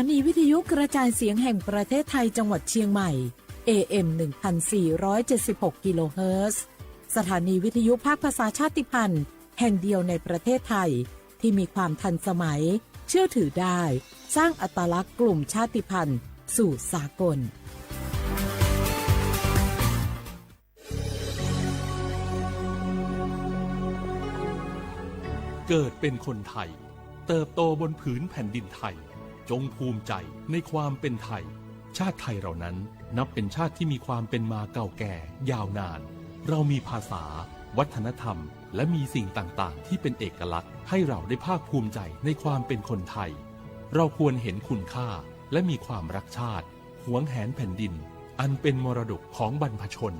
สถานีวิทยุกระจายเสียงแห่งประเทศไทยจังหวัดเชียงใหม่ เอ เอ็ม หนึ่งพันสี่ร้อยเจ็ดสิบหก กิโลเฮิรตซ์ สถานีวิทยุภาคภาษาชาติพันธุ์แห่งเดียวในประเทศไทย ที่มีความทันสมัย เชื่อถือได้ สร้างอัตลักษณ์กลุ่มชาติพันธุ์สู่สากล เกิดเป็นคนไทย เติบโตบนผืนแผ่นดินไทย จงภูมิใจในความเป็นไทย ชาติไทยเรานั้นนับเป็นชาติที่มีความเป็นมาเก่าแก่ยาวนาน เรามีภาษา วัฒนธรรม และมีสิ่งต่างๆ ที่เป็นเอกลักษณ์ให้เราได้ภาคภูมิใจในความเป็นคนไทย เราควรเห็นคุณค่าและมีความรักชาติ หวงแหนแผ่นดิน อันเป็นมรดกของบรรพชน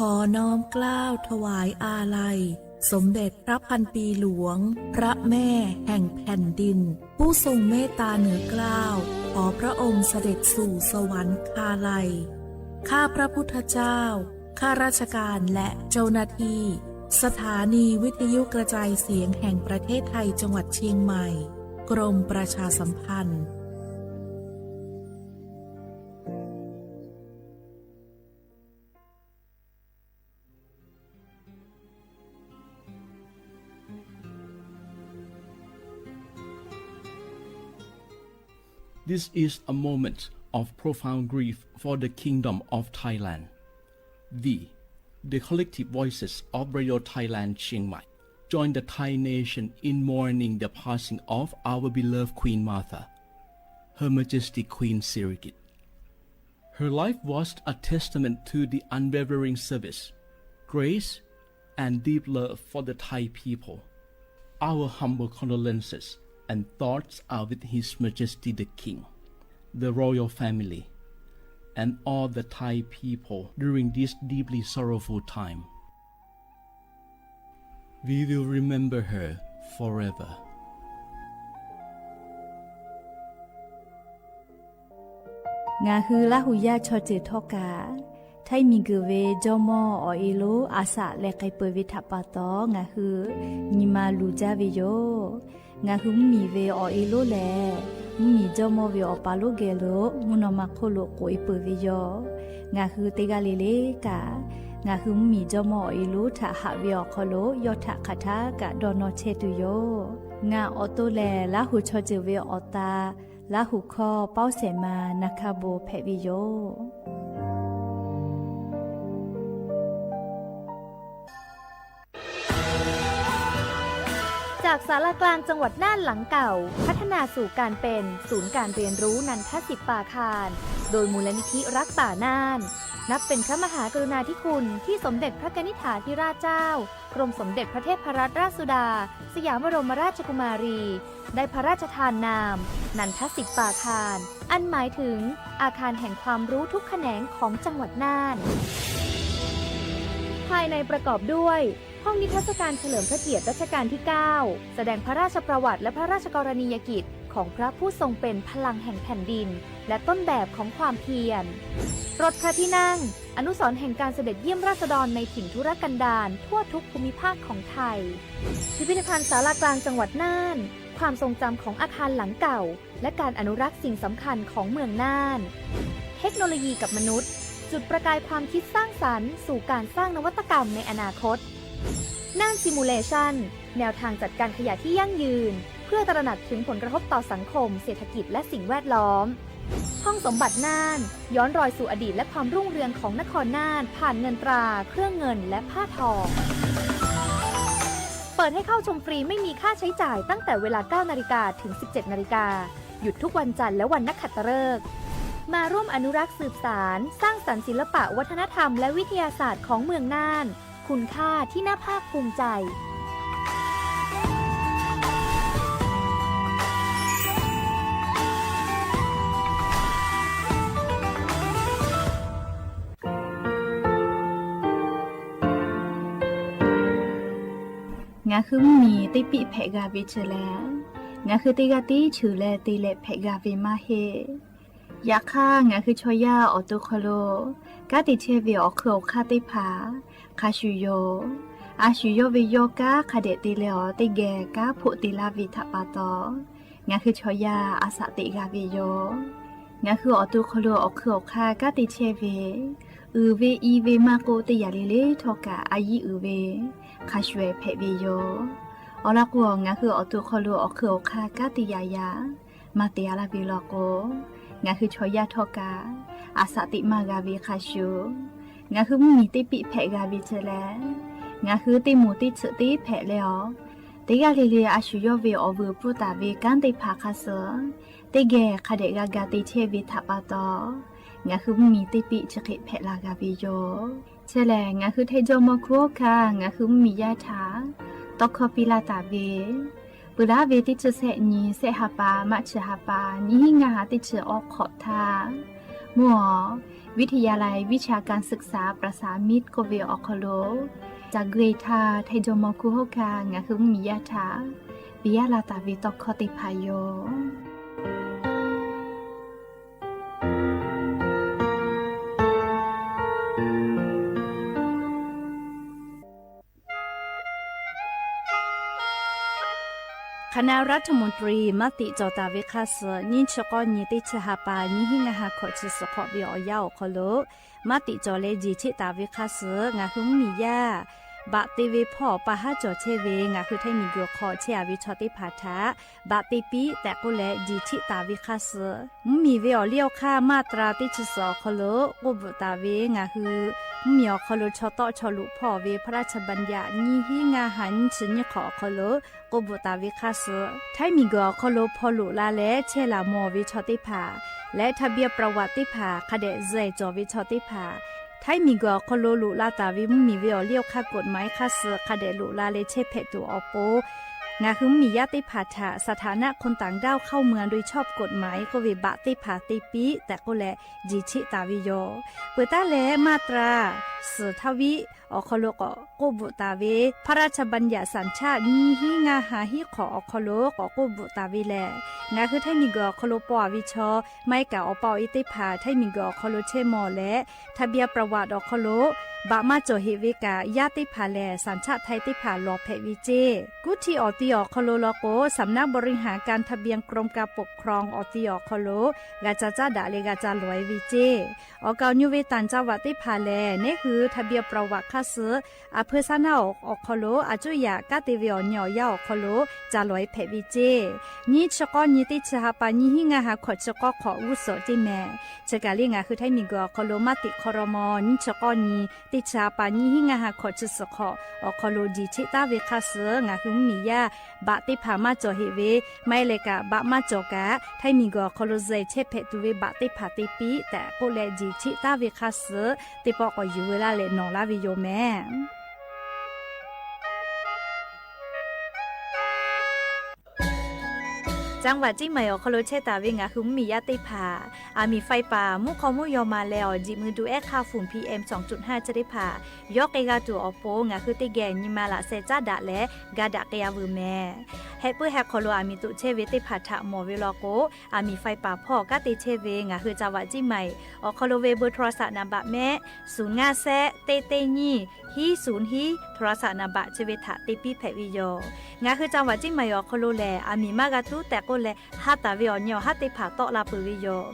ขอน้อมเกล้าถวายอาลัย สมเด็จพระพันปีหลวง พระแม่แห่งแผ่นดิน ผู้ทรงเมตตาเหนือเกล้า ขอพระองค์เสด็จสู่สวรรคาลัย ข้าพระพุทธเจ้า ข้าราชการและเจ้าหน้าที่ สถานีวิทยุกระจายเสียงแห่งประเทศไทยจังหวัดเชียงใหม่ กรมประชาสัมพันธ์ This is a moment of profound grief for the Kingdom of Thailand. We, the collective voices of Radio Thailand Chiang Mai, join the Thai nation in mourning the passing of our beloved Queen Mother, Her Majesty Queen Sirikit. Her life was a testament to the unwavering service, grace, and deep love for the Thai people. Our humble condolences and thoughts are with His Majesty the King, the royal family, and all the Thai people during this deeply sorrowful time. We will remember her forever. Ngaˬ hui Laˇ huˍ yaˇ chaw ceuˬ htawˇ kaꞈ, Htaiˇ miˬguiˬ ve jawˇmawˇ awˬ e lonˉ a shaꞈ leh k'ai peuˬ ve htaꞈ pa taw, ngaˬ hui nyi ma luˬ jaˇ ve yoˬ. Ngaˬ hui mvuhˇmiˬ ve awˬ e lonˉ lehˬ, mvuhˇmiˬ jawˇmawˇ ve awˬ pa lonˉ geh lo mvuhˇ naw ma hk'oˆ lo k'oꞈ e peuˬ ve yoˬ. Ngaˬ hui teˇ g'aˇ le le kaꞈ, ngaˬ hui mvuhˇmiˬ jawˇmawˇ awˬ e lonˉ htaꞈ haꞈ ve awˬ hk'aw lo yawˇ htaꞈ hk'aˬ htaˇ kaꞈ dawˇ nawˇ chehˇ tuˬ yoˬ. Ngaˬ awˬ to lehˬ, Laˇ huˍ chaw ceuˬ ve awˬ ta Laˇ huˍ hkawˇ Pawˇ Sehˍ ma Na hkaˇ bon hpehꞈ ve yoˬ. จากศาลากลางจังหวัดน่านหลังเก่า พัฒนาสู่การเป็นศูนย์การเรียนรู้นันทสิทธิ์ป่าคาน โดยมูลนิธิรักป่าน่าน นับเป็นพระมหากรุณาธิคุณที่สมเด็จพระกนิษฐาธิราชเจ้า กรมสมเด็จพระเทพรัตนราชสุดา สยามบรมราชกุมารี ได้พระราชทานนาม นันทสิทธิ์ป่าคาน อันหมายถึงอาคารแห่งความรู้ทุกแขนงของจังหวัดน่าน ภายในประกอบด้วย ห้องนิทรรศการเฉลิมพระเกียรติรัชกาลที่ เก้า แสดงพระราชประวัติและพระราชกรณียกิจของพระผู้ทรงเป็นพลังแห่งแผ่นดิน และต้นแบบของความเพียร รถพระที่นั่ง อนุสรณ์แห่งการเสด็จเยี่ยมราษฎรในถิ่นทุรกันดารทั่วทุกภูมิภาคของไทย พิพิธภัณฑ์ศาลากลางจังหวัดน่าน ความทรงจำของอาคารหลังเก่า และการอนุรักษ์สิ่งสำคัญของเมืองน่าน เทคโนโลยีกับมนุษย์ จุดประกายความคิดสร้างสรรค์สู่การสร้างนวัตกรรมในอนาคต น่าน Simulation แนวทางจัดการขยะที่ยั่งยืน เพื่อตระหนักถึงผลกระทบต่อสังคม เศรษฐกิจ และสิ่งแวดล้อม ห้องสมบัติน่าน ย้อนรอยสู่อดีตและความรุ่งเรืองของนครน่าน ผ่านเงินตรา เครื่องเงิน และผ้าทอง เปิดให้เข้าชมฟรีไม่มีค่าใช้จ่ายตั้งแต่เวลา เก้านาฬิกา ถึง สิบเจ็ดนาฬิกา หยุดทุกวันจันทร์และวันนักขัตฤกษ์ มาร่วมอนุรักษ์สืบสาน สร้างสรรค์ศิลปะวัฒนธรรมและวิทยาศาสตร์ของเมืองน่าน คุณค่าที่น่าภาคภูมิใจ Ngaˬ hui mvuhˇmiˬ teˇ piˆ hpehꞈ g'a ve chi lehˬ, Ngaˬ hui teˇ g'aˇ tiˉ cheuˬ leh te leh hpehꞈ g'a ve maˇ heˆ. Yaꞈ hk'aˇ, ngaˬ hui chaw yaˇ awˬ to hk'aw lo kanˉ te chehˇ ve awˬ hk'eun awˬ hk'aˇ teˇ hpaˍ hk'a shuˍ yoˬ. A shu yawˇ ve yawˇ kanˉ hk'a dehꞈ te leh awˬ teˇ geh kanˉ hpoˆ te laˇ ve htaꞈ pa taw, ngaˬ hui chaw yaˇ a shaꞈ teꞈ g'a ve yoˬ. Ngaˬ hui awˬ to hk'aw lo awˬ hk'eun awˬ hk'aˇ kanˉ te chehˇ ve, uiˍ ve i ve maˇ k'oˆ, teˇ yanˇ le le htawˇ kaꞈ a yiˉ uiˍ ve hk'a shuˍ hpehꞈ ve yoˬ. Awˬ lawn k'o, ngaˬ hui awˬ to hk'aw lo awˬ hk'eun awˬ hk'aˇ kanˉ te yaꞈ yaꞈ maˇ te a laˇ ve law k'o, ngaˬ hui chaw yaˇ htawˇ kaꞈ a shaꞈ teꞈ maˇ g'a ve hk'a shuˍ, ngaˬ hui mvuhˇmiˬ teˇ piˆ hpehꞈ g'a ve chi lehˬ, ngaˬ hui teˇ moˍ teˇ tsuhꞈ teˇ hpehꞈ leh awˬ, teˇ g'aˇ le le a shu yawˇ ve awˬ vuiˬ pfuhˇ taˍ ve kanˉ teˇ hpaˍ hk'a shuˍ, teˇ geh hk'a dehꞈ g'a ga te chehˇ ve htaꞈ pa taw, ngaˬ hui mvuhˇmiˬ teˇ piˆ chi hk'e hpehꞈ la g'a ve yoˬ. Chi lehˬ, ngaˬ hui Htaiˇ jawˇmawˇ hkuˇ hawˉ hkanˇ ngaˬ hui mvuhˇmiˬ yaˇ htaꞈ tawˇ hkawˇ piˇ laˇ taˍ ve, peuˬ laˉ ve teˇ chi sehˆ nyi sehˆ ha pa March ha pa nyiˇ hinˉ ngaˇ ha teˇ chi awˬ hk'awꞈ htaˇ, mvuhˇ awˬ วิทยาลัยวิชาการศึกษาประสามิตร k'oˆ ve awˬ hk'aw lo, ca gui htaˇ Htaiˇ jawˇmawˇ hkuˇ hawˉ hkanˇ ngaˬ hui mvuhˇmiˬ yaˇ htaꞈ piˇ yaˇ la taˍ ve tawˇ hkawˇ teˇ hpaˍ yoˬ. Hk'aˬ na raˍ htaˇ มนตรี maˇ tiꞈ cawˬ taˍ ve hk'a shuˍ, nyiˇ chi k'awˇ nyi teˇ chi ha pa nyiˇ hinˉ ngaˇ ha hkawꞈ chi suhˍ hk'awꞈ ve awˬ yanˇ awˬ hk'aw lo maˇ tiꞈ cawˬ leh jeˬ cheˆ taˍ ve hk'a shuˍ, ngaˬ hui mvuhˇmiˬ yaˇ baꞈ te ve hpawˇ awˬ pa haˉ cawˬ chehˇ ve ngaˬ hui Htaiˇ miˬguiˬ hk'aw chehˇ a ve chaw teˇ hpaˍ htaꞈ baꞈ te piˇ tehꞈ k'oˆ leh jeˬ cheˆ taˍ ve hk'a shuˍ, mvuhˇmiˬ ve awˬ liˇ awˬ hk'aˇ มาตรา teˇ chi suhˍ awˬ hk'aw lo k'oˆ bvuhꞈ taˍ ve ngaˬ hui mvuhˇmiˬ awˬ hk'aw lo chaw tawˆ chaw loꞈ hpawˇ ve พระราชบัญญัติ nyiˇ hinˉ ngaˇ ha nyiˇ chi nyiˇ hk'awꞈ awˬ hk'aw lo k'oˆ bvuhꞈ taˍ ve hk'a shuˍ, Htaiˇ miˬguiˬ awˬ hk'aw lo hpaw loꞈ la leh chehˇ laˬ mawˬ ve chaw teˇ hpaˍ leh ทะเบียนประวัติ teˇ hpaˍ hk'a dehꞈ zuhˆ cawˬ ve chaw teˇ hpaˍ, Htaiˇ miˬguiˬ awˬ hk'aw lo loꞈ la taˍ ve mvuhˇmiˬ ve awˬ liˇ awˬ hk'aˇ กฎหมาย hk'a shuˍ hk'a dehꞈ loꞈ la leh chehˇ hpehꞈ tuˬ awˬ pon, ngaˬ hui mvuhˇmiˬ yaˇ teˇ hpaˍ htaꞈ สถานะคนต่างด้าวเข้าเมืองโดยชอบกฎหมาย k'oˆ ve baꞈ teˇ hpaˍ te piˇ tehꞈ k'oˆ leh jeˬ cheˆ taˍ ve yoˬ. Peuˬ taˉ leh มาตรา suhˍ htaˇ viˉ awˬ hk'aw lo k'awꞈ k'oˆ bvuhꞈ taˍ ve พระราชบัญญัติสัญชาติ nyiˇ hinˉ ngaˇ ha hiˉ hk'awꞈ awˬ hk'aw lo k'awꞈ k'oˆ bvuhꞈ taˍ ve lehˬ, ngaˬ hui Htaiˇ miˬguiˬ awˬ hk'aw lo paw a ve chaw maˇ heˆ kaꞈ awˬ pa awˬ e teˇ hpaˍ Htaiˇ miˬguiˬ awˬ hk'aw lo chehˇ mawˬ leh ทะเบียนประวัติ awˬ hk'aw lo baꞈ maˇ cawˬ heꞈ ve kaꞈ yaˇ teˇ hpaˍ lehˬ สัญชาติไทย teˇ hpaˍ lawˬ hpehꞈ ve ceˇ. Kuˇ htiˇ awˬ ti awˬ hk'aw lo law k'o, สำนักบริหารการทะเบียน กรมการปกครอง awˬ ti awˬ hk'aw lo g'a ca caˉ daꞈ leh g'a ca lawˬ e ve ceˇ. Awˬ kaˍ awˬ nyi ve ต่างจังหวัด teˇ hpaˍ lehˬ, neˉ hui ทะเบียนประวัติ hk'a shuˍ, a hpeu saˉ naˉ awˬ hk'aw lo a cuˇ yaꞈ kanˉ te ve awˬ nyi awˬ yanˇ awˬ hk'aw lo ca lawˬ e hpehꞈ ve ceˇ. Nyiˇ chi k'awˇ nyi teˇ chi ha pa nyiˇ hinˉ ngaˇ ha hkawꞈ chi k'awˇ hk'awꞈ g'uˇ suhˍ ceˇ mehˍ. Chi kaˬ le ngaˬ hui Htaiˇ miˬguiˬ awˬ hk'aw lo maˇ tiꞈ hk'aw raw maw nyiˇ chi k'awˇ nyi teˇ chi ha pa nyiˇ hinˉ ngaˇ ha hkawꞈ chi suhˍ hk'awꞈ awˬ hk'aw lo jeˬ cheˆ taˍ ve hk'a shuˍ, ngaˬ hui mvuhˇmiˬ yaˇ baꞈ teˇ hpaˍ maˇ cawˬ heꞈ ve, maˇ heˆ leh kaꞈ baꞈ maˇ cawˬ kaꞈ Htaiˇ miˬguiˬ awˬ hk'aw lo zuhˆ chehˇ hpehꞈ tuˬ ve baꞈ teˇ hpaˍ te piˇ tehꞈ k'oˆ leh jeˬ cheˆ taˍ ve hk'a shuˍ, teˇ pawˆ k'awꞈ yuˬ veu laˇ leh nawˬ laˇ ve yoˬ mehˍ. จังหวัดเชียงใหม่ awˬ hk'aw lo chehˇ taˍ ve ngaˬ hui mvuhˇmiˬ yaˇ teˇ hpaˍ, aˬ miˍ faiˇ paˍ mvuhˇ hk'aw mvuhˇ yaw ma leh awˬ jeˬ mui du ehˉ hk'aˇ ฝุ่น PM สองจุดห้า chi teˇ hpaˍ yawˇ k'ai g'a tuˬ awˬ pon ngaˬ hui teˇ geh nyi ma laꞈ sheh caˉ daꞈ leh ga daꞈ k'ai a veuˬ mehˍ. Heh puiˉ heh hk'aw lo aˬ miˍ toꞈ chehˇ ve teˇ hpaˍ htaꞈ mawˬ ve law k'o, aˬ miˍ faiˇ paˍ hpawˇ kanˉ te chehˇ ve ngaˬ hui จังหวัดเชียงใหม่ awˬ hk'aw lo ve เบอร์โทรศัพท์ naˍ baꞈ mehˆ ศูนย์ห้าแซะ เต๊ะเต๊ะ nyiˇ ฮี ศูนย์ ฮี โทรศัพท์ naˍ baꞈ chi ve htaꞈ te piˇ hpehꞈ ve yoˬ. Ngaˬ hui จังหวัดเชียงใหม่ awˬ hk'aw lo lehˬ, aˬ miˍ maˇ g'a tuˉ tehꞈ k'oˆ leh ha taˍ ve awˬ nyi awˬ haˉ teˇ hpaˍ tawˆ la peuˬ ve yoˬ.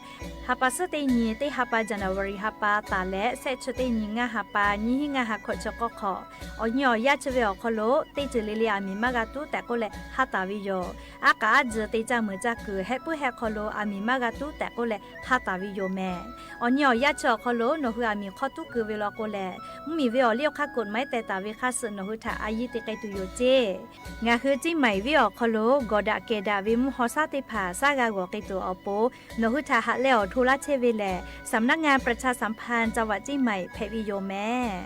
Ha pa suhˉ teˇ nyi teˇ ha pa January ha pa taˍ leh shehˆ chi teˇ nyi ngaˇ ha pa nyiˇ hinˉ ngaˇ ha hkawꞈ chi k'awˇ hk'awꞈ, awˬ nyi awˬ yaˇ chi ve awˬ hk'aw lo teˇ ceuˬ le le aˬ miˍ maˇ g'a tuˉ tehꞈ k'oˆ leh ha taˍ ve yoˬ. Aˉ k'aꞈ aˉ tzuhˬ te caˇ meuˍ caˇ kuiˬ heh puiˉ heh hk'aw lo aˬ miˍ maˇ g'a tuˉ tehꞈ k'oˆ leh ha taˍ ve yoˬ mehˍ. Awˬ nyi awˬ yaˇ chi awˬ hk'aw lo nawˬ hui aˬ miˍ hk'awˇ tuˉ keu ve law k'o lehˬ, mvuhˇmiˬ ve awˬ liˇ awˬ hk'aˇ กฎหมาย teh taˍ ve hk'a shuˍ nawˬ hui htaꞈ a yiˇ te k'ai tuˬ yoˬ ceˇ. Ngaˬ hui Ciˇ maiˍ venˇ awˬ hk'aw lo gawˬ daꞈ kehˬ daꞈ ve mvuhˇ haw shaˉ teˇ hpaˍ shaˉ g'a g'awˬ k'ai tuˬ awˬ pon, nawˬ hui htaꞈ haꞈ leh awˬ hto laˇ chehˇ ve lehˬ, สำนักงานประชาสัมพันธ์ จังหวัดเชียงใหม่ hpehꞈ ve yoˬ mehˍ.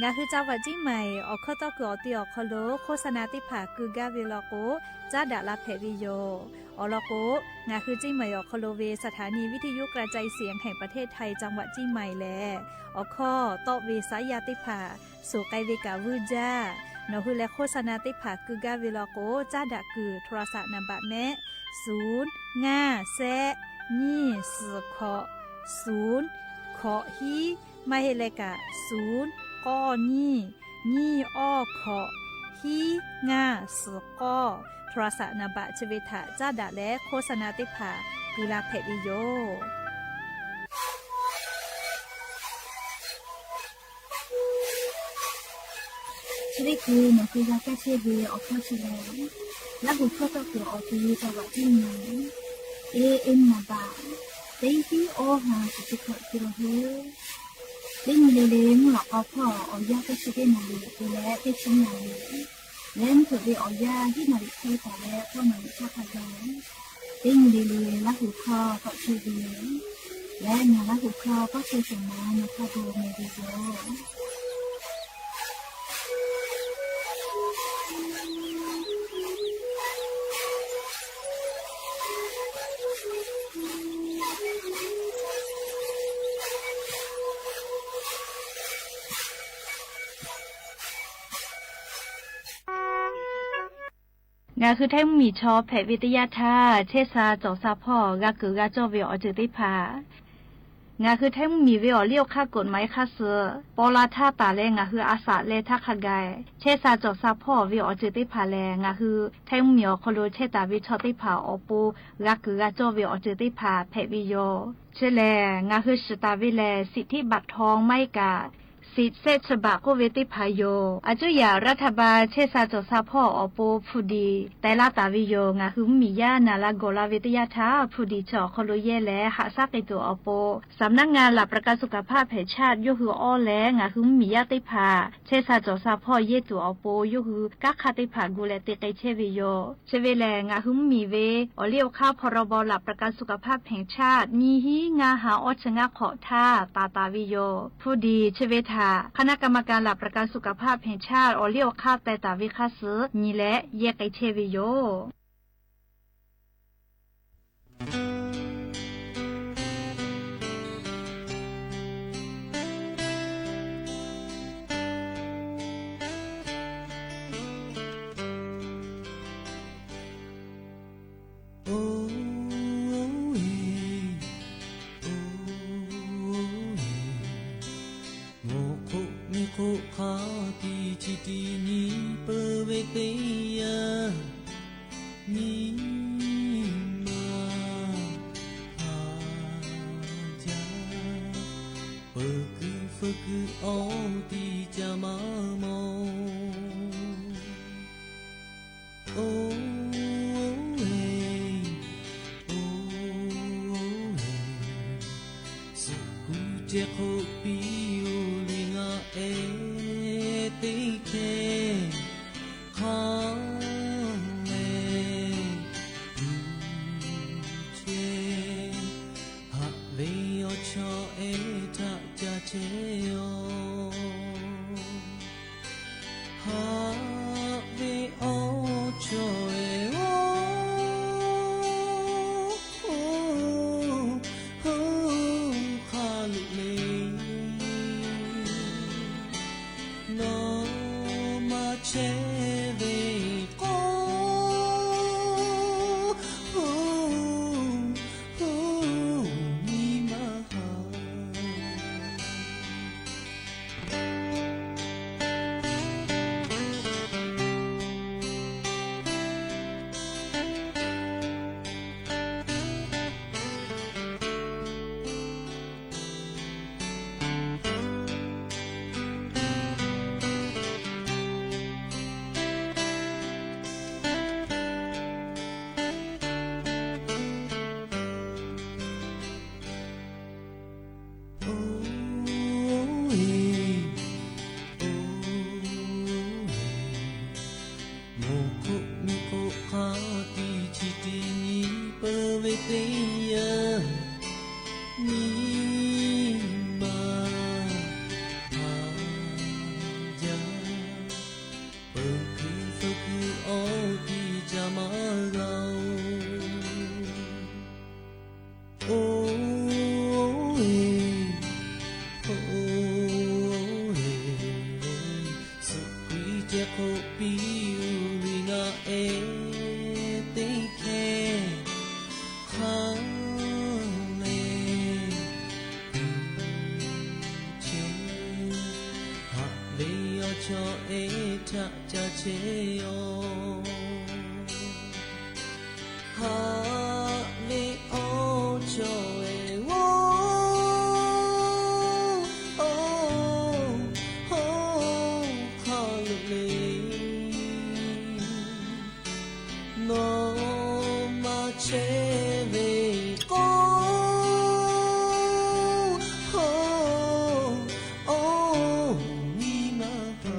Ngaˬ hui จังหวัดเชียงใหม่ awˬ hkawˇ tawˇ kuiˬ awˬ te awˬ hk'aw lo โฆษณา teˇ hpaˍ keu gaˇ ve law k'o, caˉ daꞈ la hpehꞈ ve yoˬ. Awˬ lawn k'o, ngaˬ hui เชียงใหม่ awˬ hk'aw lo ve สถานีวิทยุกระจายเสียงแห่งประเทศไทย จังหวัดเชียงใหม่ lehˬ, awˬ hkawˇ tawˆ ve saˉ yaˇ teˇ hpaˍ suhˍ k'ai ve kaꞈ vuiˇ jaˇ. Nawˬ hui leh โฆษณา teˇ hpaˍ keu gaˇ ve law k'o, caˉ daꞈ kuiˬ โทรศัพท์ naˍ baꞈ mehˆ: suˍ ngaˇ shehˆ nyiˇ suhˍ hkawꞈ suˍ hkawꞈ hiˉ, maˇ heˆ leh kaꞈ suˍ k'awˇ nyiˇ nyiˇ awˇ hkawꞈ hiˉ ngaˇ suhˍ k'awˇ โทรศัพท์ naˍ baꞈ chi ve htaꞈ caˉ daꞈ leh โฆษณา teˇ hpaˍ keu la hpehꞈ ve yoˬ. Chi teˇ hkui nawˬ hui g'a kaˇ chehˇ ve awˬ hkawˇ chi lehˬ, Laˇ huˍ hkawˇ tawˇ kuiˬ awˬ te จังหวัดเชียงใหม่ A M naˍ baꞈ teˇ hiˉ awˇ ha chi teˇ hkawꞈ te la heuˆ. Teˇ nyi le le mvuhˇ lawꞈ k'aw hpawˇ awˬ yanˇ teˇ chi teˇ naˍ riˍ te leh teˇ chi naˍ riˍ leh mvuhˇ hpeuꞈ ve awˬ yanˇ hiˉ naˍ riˍ hk'e taˍ leh k'awˇ naˍ riˍ htaˇ hk'a gaˬ, teˇ nyi le le Laˇ huˍ hkawˇ tawˆ chehˇ ve lehˬ, ngaˬ Laˇ huˍ hkawˇ tawˆ chehˇ shehˍ ma nawˬ hk'a gaˬ meh ve yoˬ. Ngaˬ hui Htaiˇ mvuhˇ miˬ chaw hpehꞈ ve teˇ yanˇ htaˇ, chehˇ sha cawˬ sha hpawˇ g'a kuiˬ g'a cawˇ ve awˬ ceuˬ teˇ hpaˍ, ngaˬ hui Htaiˇ mvuhˇ miˬ ve awˬ liˇ awˬ hk'aˇ กฎหมาย hk'aˇ suh paw la htaˇ taˍ leh ngaˬ hui a shaꞈ leh htaˇ hk'a gaˬ, chehˇ sha cawˬ sha hpawˇ ve awˬ ceuˬ teˇ hpaˍ lehˬ, ngaˬ hui Htaiˇ mvuhˇ miˬ awˬ hk'aw lo chehˇ taˍ ve chaw teˇ hpaˍ awˬ pon g'a kuiˬ g'a cawˇ ve awˬ ceuˬ teˇ hpaˍ hpehꞈ ve yoˬ. Chi lehˬ, ngaˬ hui shiˍ taˍ ve lehˬ, สิทธิบัตรทอง maˇ heˆ kaꞈ สิทธิ์เศษฉบับ k'oˆ ve teˇ hpaˍ yoˬ. A cuˇ yaꞈ รัฐบาล chehˇ sha cawˬ sha hpawˇ awˬ pon ผู้ดี teh laˇ taˍ ve yoˬ. Ngaˬ hui mvuhˇ miˬ yaˇ naˍ la gawˬ la ve teˇ yanˇ htaˇ, ผู้ดี chi awˬ hk'aw lo yehˇ leh haꞈ shaˉ k'ai tuˬ awˬ pon สำนักงานหลักประกันสุขภาพแห่งชาติ yawˇ hui awˇ leh ngaˬ hui mvuhˇ miˬ yaˇ teˇ hpaˍ chehˇ sha cawˬ sha hpawˇ yehˇ tuˬ awˬ pon yawˇ hui kanˉ hk'aˇ teˇ hpaˍ gu leh te k'ai chehˇ ve yoˬ. Chi ve lehˬ, ngaˬ hui mvuhˇ miˬ ve awˬ liˇ awˬ hk'aˇ พรบหลักประกันสุขภาพแห่งชาติ nyiˇ hiˉ ngaˇ ha awˇ chi ngaˇ hk'awꞈ htaˇ taˍ taˍ ve yoˬ. ผู้ดี chi ve htaꞈ คณะกรรมการหลักประกันสุขภาพแห่งชาติ awˬ liˇ awˬ hk'aˇ teh taˍ ve hk'aˇ suh nyi leh yehˇ k'ai chehˇ ve yoˬ. Oˇ e, oˇ e, mvuhˇ hk'oˆ miˬ hk'oˆ hk'a tiꞈ chi tiꞈ nyi peuˬ ve teˇ yanˇ, nyi ma ha jaˇ, peuˬ kuiˬ feu kuiˬ awˬ tiꞈ ca maˇ mawˬ. Oˇ e, oˇ e, suhˍ kuˬ ceh hk'oˆ piˇ oˬ le ngaˬ ehˉ teˇ hkehˇ hk'a lehˬ tuˬ chehˇ, haꞈ ve awˬ chawˇ ehˉ htaꞈ ca chehˇ aˬ. Haꞈ ve awˬ chawˇ ehˉ oˬ, hk'a luꞈ le nawˬ maˇ chehˇ ve k'o, nyi ma ha K'oˆ piˇ-oˬ ve, ngaˬ ehˉ teˇ hkehˇ hk'a lehˬ, haꞈ ve awˬ chawˇ ehˉ htaꞈ ca chehˇ-oˬ. Haꞈ ve awˬ chawˇ ehˉ-oˬ, hk'a lehˬ le, nawˬ maˇ chehˇ ve k'o, awˬ nyi ma ha.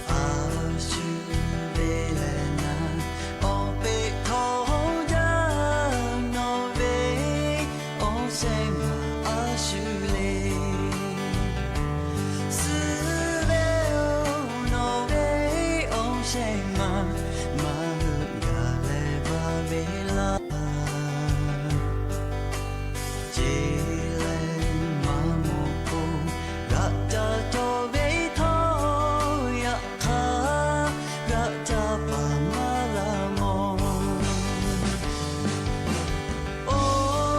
A shu ve lehˬ naˍ, awˬ peꞈ htaw jaˇ nawˬ ve awˬ shehˍ ma a shu le. Suh ve-oˬ, nawˬ ve awˬ shehˍ ma, maˇ hui gaˬ leh baˬ ve laˇ. Ceˬ leh maˇ mawˬ k'o, g'aꞈ ca cawˬ ve htawˇ, yaꞈ hk'aˇ g'aꞈ ca paˍ maˇ la mawˬ. Oˬ,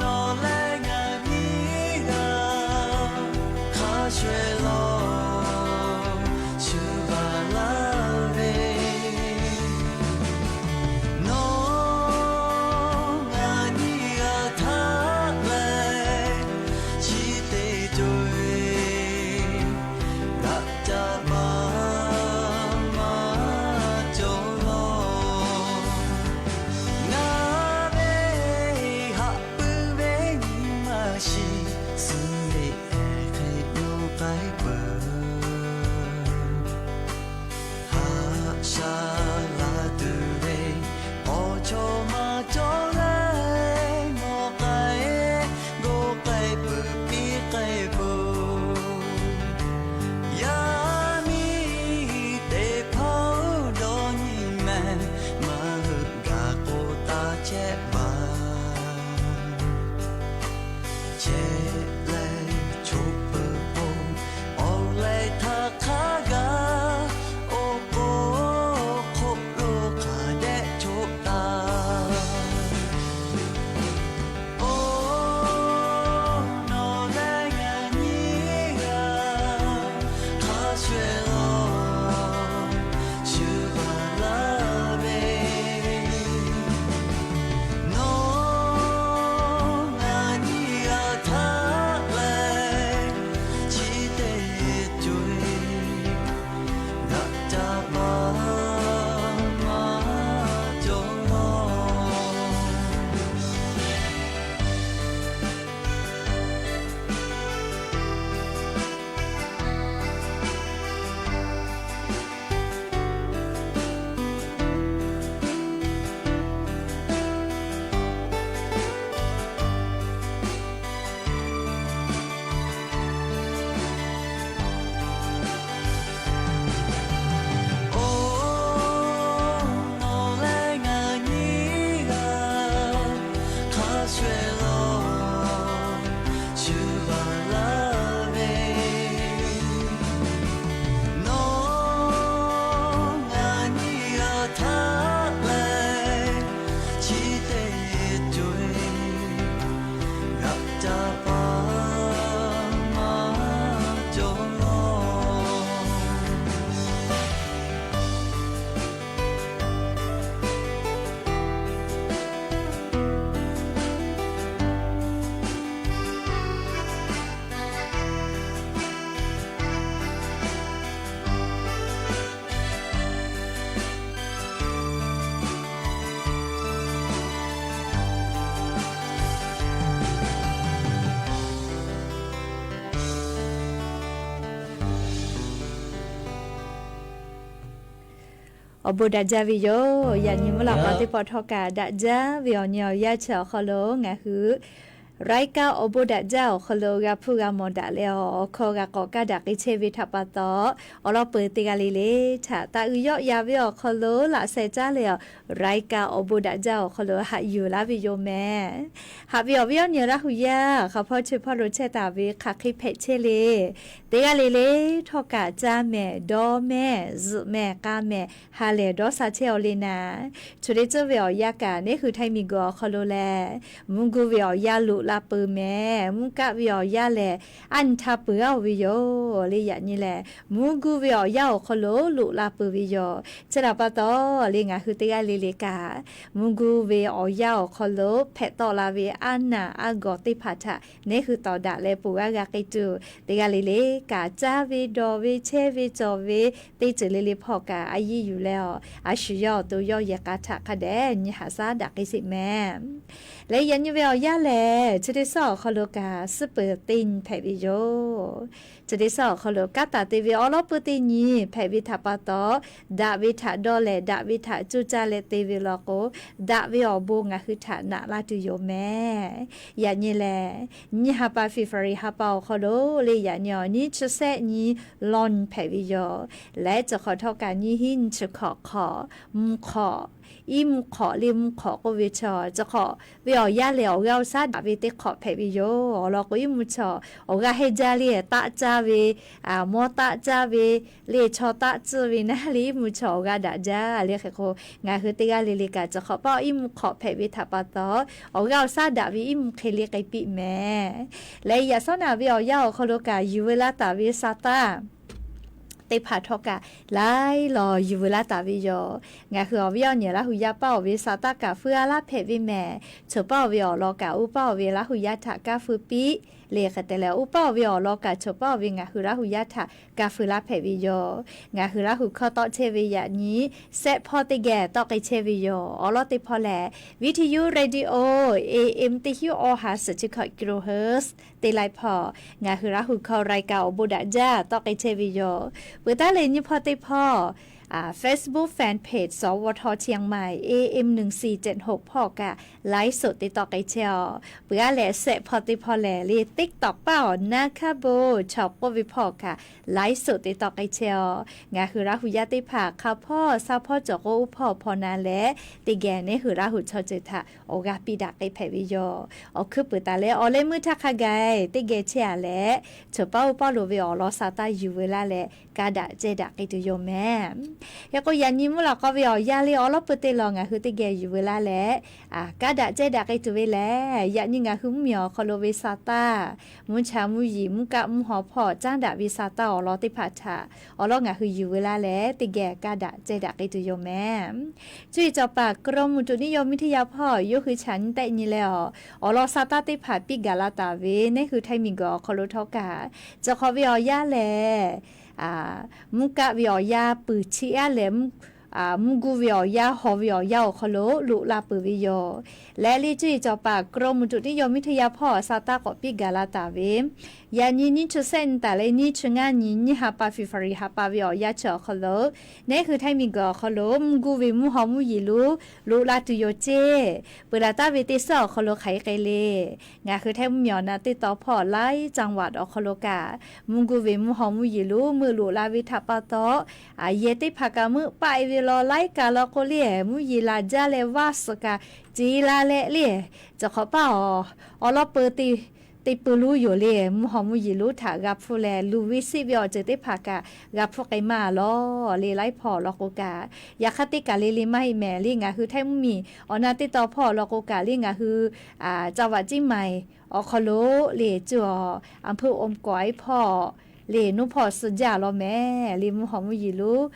nawˬ leh ngaˬ nyiˇ g'aˇ hk'a shuˍ-eˬ lawˬ shuˍ baˬ laˇ ve, nawˬ awˬ bon daꞈ jaˇ ve yoˬ. Yaꞈ nyi mvuhˇ laꞈ k'aw teˇ pawˆ htawˇ kaꞈ daꞈ jaˇ ve awˬ nyi awˬ yanˇ chi awˬ hk'aw lo ngaˬ hui รายการ awˬ bon daꞈ jaˇ awˬ hk'aw lo g'a hpuˇ g'a mawˬ daꞈ leh, awˬ hkawˇ g'a k'awꞈ kaˇ daꞈ k'ai chehˇ ve htaꞈ pa taw, awˬ lawn peuˬ teˇ g'aˇ le le htaꞈ taꞈ uiˍ yawˆ yan ve awˬ hk'aw lo laꞈ sheh caˇ leh, รายการ awˬ bon daꞈ jaˇ awˬ hk'aw lo haꞈ yuˬ laˇ ve yoˬ mehˍ. Haꞈ ve awˬ viˉ awˬ nyi Laˇ hu yaˇ hk'a hpawˇ chi hpawˇ lo chehˇ taˍ ve hk'aˬ hk'e hpehꞈ chehˇ le, teˇ g'aˇ le le htawˇ kaꞈ caˇ mehˍ, dawˇ mehˍ, zuhꞈ mehˍ, k'a mehˍ, ha lehˬ dawˇ sha chehˇ-aw le naˍ. Choˬ le tcuhˇ ve awˬ yanˇ kaꞈ neˉ hui Htaiˇ miˬguiˬ awˬ hk'aw lo lehˬ, mvuhˇ guˇ ve awˬ yanˇ loꞈ la peuˬ mehˍ. Mvuhˇ kaˆ ve awˬ yanˇ lehˬ, aˉ nyi htaˇ peuˬ g'aˇ-oˬ ve yoˬ le. Yaꞈ nyi lehˬ, mvuhˇ guˇ ve awˬ yanˇ awˬ hk'aw lo loꞈ la peuˬ ve yoˬ. Chi htaꞈ pa taw le, ngaˬ hui teˇ g'aˇ le le kaꞈ mvuhˇ guˇ ve awˬ yanˇ awˬ hk'aw lo hpehꞈ tawˆ la ve aˉ naˬ aˉ gawˬ teˇ hpaˍ htaꞈ neˉ hui tawˍ daꞈ leh ponˬ g'aˇ g'a k'ai tuˬ, teˇ g'aˇ le le kaꞈ caˇ ve, dawˬ ve, chehˇ ve, cawˬ ve, teˇ ceuˬ le le hpawˇ kaꞈ a yiˇ yuˬ leh, a shu yawˇ awˬ to yawˇ yehˬ k'a htaꞈ hk'a dehꞈ nyi haꞈ shaˉ daꞈ k'ai sheˍ mehˍ. Leh yaꞈ nyi ve awˬ yanˇ lehˬ, chi teˇ suhˉ awˬ hk'aw lo kaꞈ suhˉ peuˬ teˇ nyi hpehꞈ ve yoˬ. Chi teˇ suhˉ awˬ hk'aw lo kanˉ taˍ te ve awˬ lawn peuˬ teˇ nyi hpehꞈ ve htaꞈ pa taw, daꞈ ve htaꞈ dawˇ leh daꞈ ve htaꞈ coˇ caˇ leh te ve law k'o, daꞈ ve awˬ bon ngaˬ hui htaꞈ naꞈ laˇ tuˬ yoˬ mehˍ. Yaꞈ nyi lehˬ, nyiˇ ha pa February ha pa awˬ hk'aw lo le, yaꞈ nyi awˬ nyiˇ chi sehˆ nyi lawn hpehꞈ ve yoˬ. Leh chi hk'awꞈ htawˇ kaꞈ nyiˇ hinˉ nyiˇ chi hkawꞈ hk'awꞈ, mvuhˇ hk'awꞈ, iˉ mvuhˇ hk'awꞈ le mvuhˇ hk'awꞈ k'oˆ ve chaw, chi hk'awꞈ ve awˬ yanˇ lehˬ awˬ g'aˇ awˬ shaˉ daꞈ ve teˇ hk'awꞈ hpehꞈ ve yoˬ. Awˬ lawn k'o, iˉ mvuhˇ chaw awˬ g'aˇ hehnˇ jaˇ le taˆ caˇ ve, mawˇ taˆ caˇ ve le, chaw taˆ tcuhˇ ve naˉ le, iˉ mvuhˇ chaw awˬ g'aˇ daꞈ jaˇ le. Hk'e k'o, ngaˬ hui teˇ g'aˇ le le kaꞈ chi hk'awꞈ paˆ iˉ mvuhˇ hk'awꞈ hpehꞈ ve htaꞈ pa taw, awˬ g'aˇ awˬ shaˉ daꞈ ve iˉ mvuhˇ hk'e le k'ai piˇ mehˍ. Leh yaꞈ shawˉ naꞈ ve awˬ yanˇ awˬ hk'aw lo kaꞈ yuˬ veu laˇ taˍ ve sa taˇ teˇ hpaˍ htawˇ kaꞈ laiˉ law yuˬ veu laˇ taˍ ve yoˬ. Ngaˬ hui awˬ viˉ awˬ nyi Laˇ hu yaˇ paˇ-oˬ ve sa taˇ kaꞈ feu a laˇ hpehꞈ ve mehˍ. Choˬ paˇ-oˬ ve awˬ lawn kaꞈ oˇ paˇ-oˬ ve Laˇ hu yaˇ htaꞈ kaˇ feu piˇ le. Hk'e te leh, oˇ paˇ-oˬ ve awˬ lawn kaꞈ choˬ paˇ-oˬ ve ngaˬ hui Laˇ hu yaˇ htaꞈ kaˇ feu laˇ hpehꞈ ve yoˬ. Ngaˬ hui Laˇ hu hkawˇ tawˆ chehˇ ve yaꞈ nyi sehˆ hpawˇ teˇ geh tawˆ k'ai chehˇ ve yoˬ. Awˬ lawn teˇ hpawˇ lehˬ, Viˉ hti yuˇ radio A M teˇ hinˉ awˬ ha suhˍ chi hkawꞈ kilohertz teˇ laiˉ hpawˇ, ngaˬ hui Laˇ hu hkawˇ รายการ awˬ bon daꞈ jaˇ tawˆ k'ai chehˇ ve yoˬ. Peuˬ taˉ leh nyiˇ hpawˇ teˇ hpawˇ, Facebook fan page สวท เชียงใหม่ A M หนึ่งสี่เจ็ดหก hpawˇ kaꞈ ไลฟ์สด te tawˆ k'ai chehˇ-oˬ. Peuˬ taˉ leh sehˆ hpawˇ teˇ hpawˇ lehˬ le, TikTok paˇ awˬ naˉ hkaˉ bon chaw k'oˆ ve hpawˇ kaꞈ ไลฟ์สด te tawˆ k'ai chehˇ-oˬ. Ngaˬ hui Laˇ hu yaˇ teˇ hpaˍ hk'a hpawˇ sa hpawˇ cawˬ k'o oˇ hpawˇ hpawˇ na leh, teˇ geh neˉ hui Laˇ hu chaw ceuˬ htaꞈ awˬ g'aˇ piˇ daꞈ k'ai hpehꞈ ve yoˬ. Awˬ hkuiˉ puiˍ taˍ leh awˬ leh meuˇ htaˇ hk'a gaˬ teˇ geh chehˇ-a leh, choˬ paˇ oˇ paˇ lo ve awˬ lawn sa taˇ yuˬ veu laˇ leh, kaˇ daꞈ ceh daꞈ k'ai tuˬ yoˬ mehˍ. Hk'e k'o, yaꞈ nyi mvuhˇ laꞈ k'aw ve awˬ yanˇ le awˬ lawn peuˬ teˇ law ngaˬ hui teˇ geh yuˬ veu laˇ leh, kaˇ daꞈ ceh daꞈ k'ai tuˬ ve lehˬ, yaꞈ nyi ngaˬ hui mvuhˇmiˬ awˬ hk'aw lo ve sa taˇ, mvuhˇ cha mvuhˇ yiˍ mvuhˇ kaˆ mvuhˇ haw hpawˇ caˉ daꞈ ve sa taˇ awˬ lawn teˇ hpaˍ htaꞈ awˬ lawn ngaˬ hui yuˬ veu laˇ leh, teˇ geh kaˇ daꞈ ceh daꞈ k'ai tuˬ yoˬ mehˍ. Cuˇ yiˍ cawˬ paˍ กรมอุตุนิยมวิทยา hpawˇ yawˇ hui chaꞈ nyi tehˆ nyi leh, awˬ lawn sa taˇ teˇ hpaˍ piˇ gaˬ la taˍ ve neˉ hui Htaiˇ miˬguiˬ awˬ hk'aw lo htawˇ kaꞈ, chi hk'awꞈ ve awˬ yanˇ lehˬ, mvuhˇ kaˆ ve awˬ yanˇ peuˬ chiˇ aˉ leh, mvuhˇ guˇ ve awˬ yanˇ haw ve awˬ yanˇ awˬ hk'aw lo loꞈ la peuˬ ve yoˬ. Leh le cuˇ yiˍ cawˬ paˍ กรมอุตุนิยมวิทยา hpawˇ sa taˇ k'awꞈ piˇ gaˬ la taˍ ve, yaꞈ nyi nyiˇ chi sehˆ nyi taˍ leh nyiˇ chi ngaˇ nyi nyiˇ ha pa February ha pa ve awˬ yanˇ chi awˬ hk'aw lo, neˉ hui Htaiˇ miˬguiˬ awˬ hk'aw lo mvuhˇ guˇ ve mvuhˇ haw mvuhˇ yiˍ lo loꞈ la tuˬ yoˬ ceˇ. Peuˬ laˬ taˍ ve teˇ suhˉ awˬ hk'aw lo hk'aˬ hk'e k'ai le. Ngaˬ hui Htaiˇ mvuhˇmiˬ awˬ na teˇ taw hpawˇ laiˉ จังหวัด awˬ hk'aw lo kaꞈ, mvuhˇ guˇ ve mvuhˇ haw mvuhˇ yiˍ lo meuˆ loꞈ la ve htaꞈ pa taw, yehˬ teˇ hpaˍ kaꞈ meuˆ paˆ-e ve law laiˉ kaꞈ law k'o le, mvuhˇ yiˍ laˬ jaˇ leh vaˇ suhˍ kaꞈ ce la leh le, cawˬ hk'awꞈ paˇ awˬ, awˬ lawn peuˬ te te peu lonˉ yoˬ le, mvuhˇ haw mvuhˇ yiˍ lonˉ htaꞈ g'a hpfuhˇ leh, luˬ ve siˆ ve awˬ ceuˬ teˇ hpaˍ kaꞈ g'a hpfuhˇ k'ai maˇ lawˬ le, laiˉ hpawˇ awˬ lawn k'o kaꞈ. Yaꞈ hk'aˇ teˇ kaˬ le le maˇ heˆ mehˍ le, ngaˬ hui Htaiˇ mvuhˇmiˬ awˬ na teˇ taw hpawˇ awˬ lawn k'o kaꞈ le, ngaˬ hui จังหวัดเชียงใหม่ awˬ hk'aw lo le cuˇ awˬ อำเภออมก๋อย hpawˇ le nuˇ hpawˇ suh jaˇ law mehˍ le, mvuhˇ haw mvuhˇ yiˍ lonˉ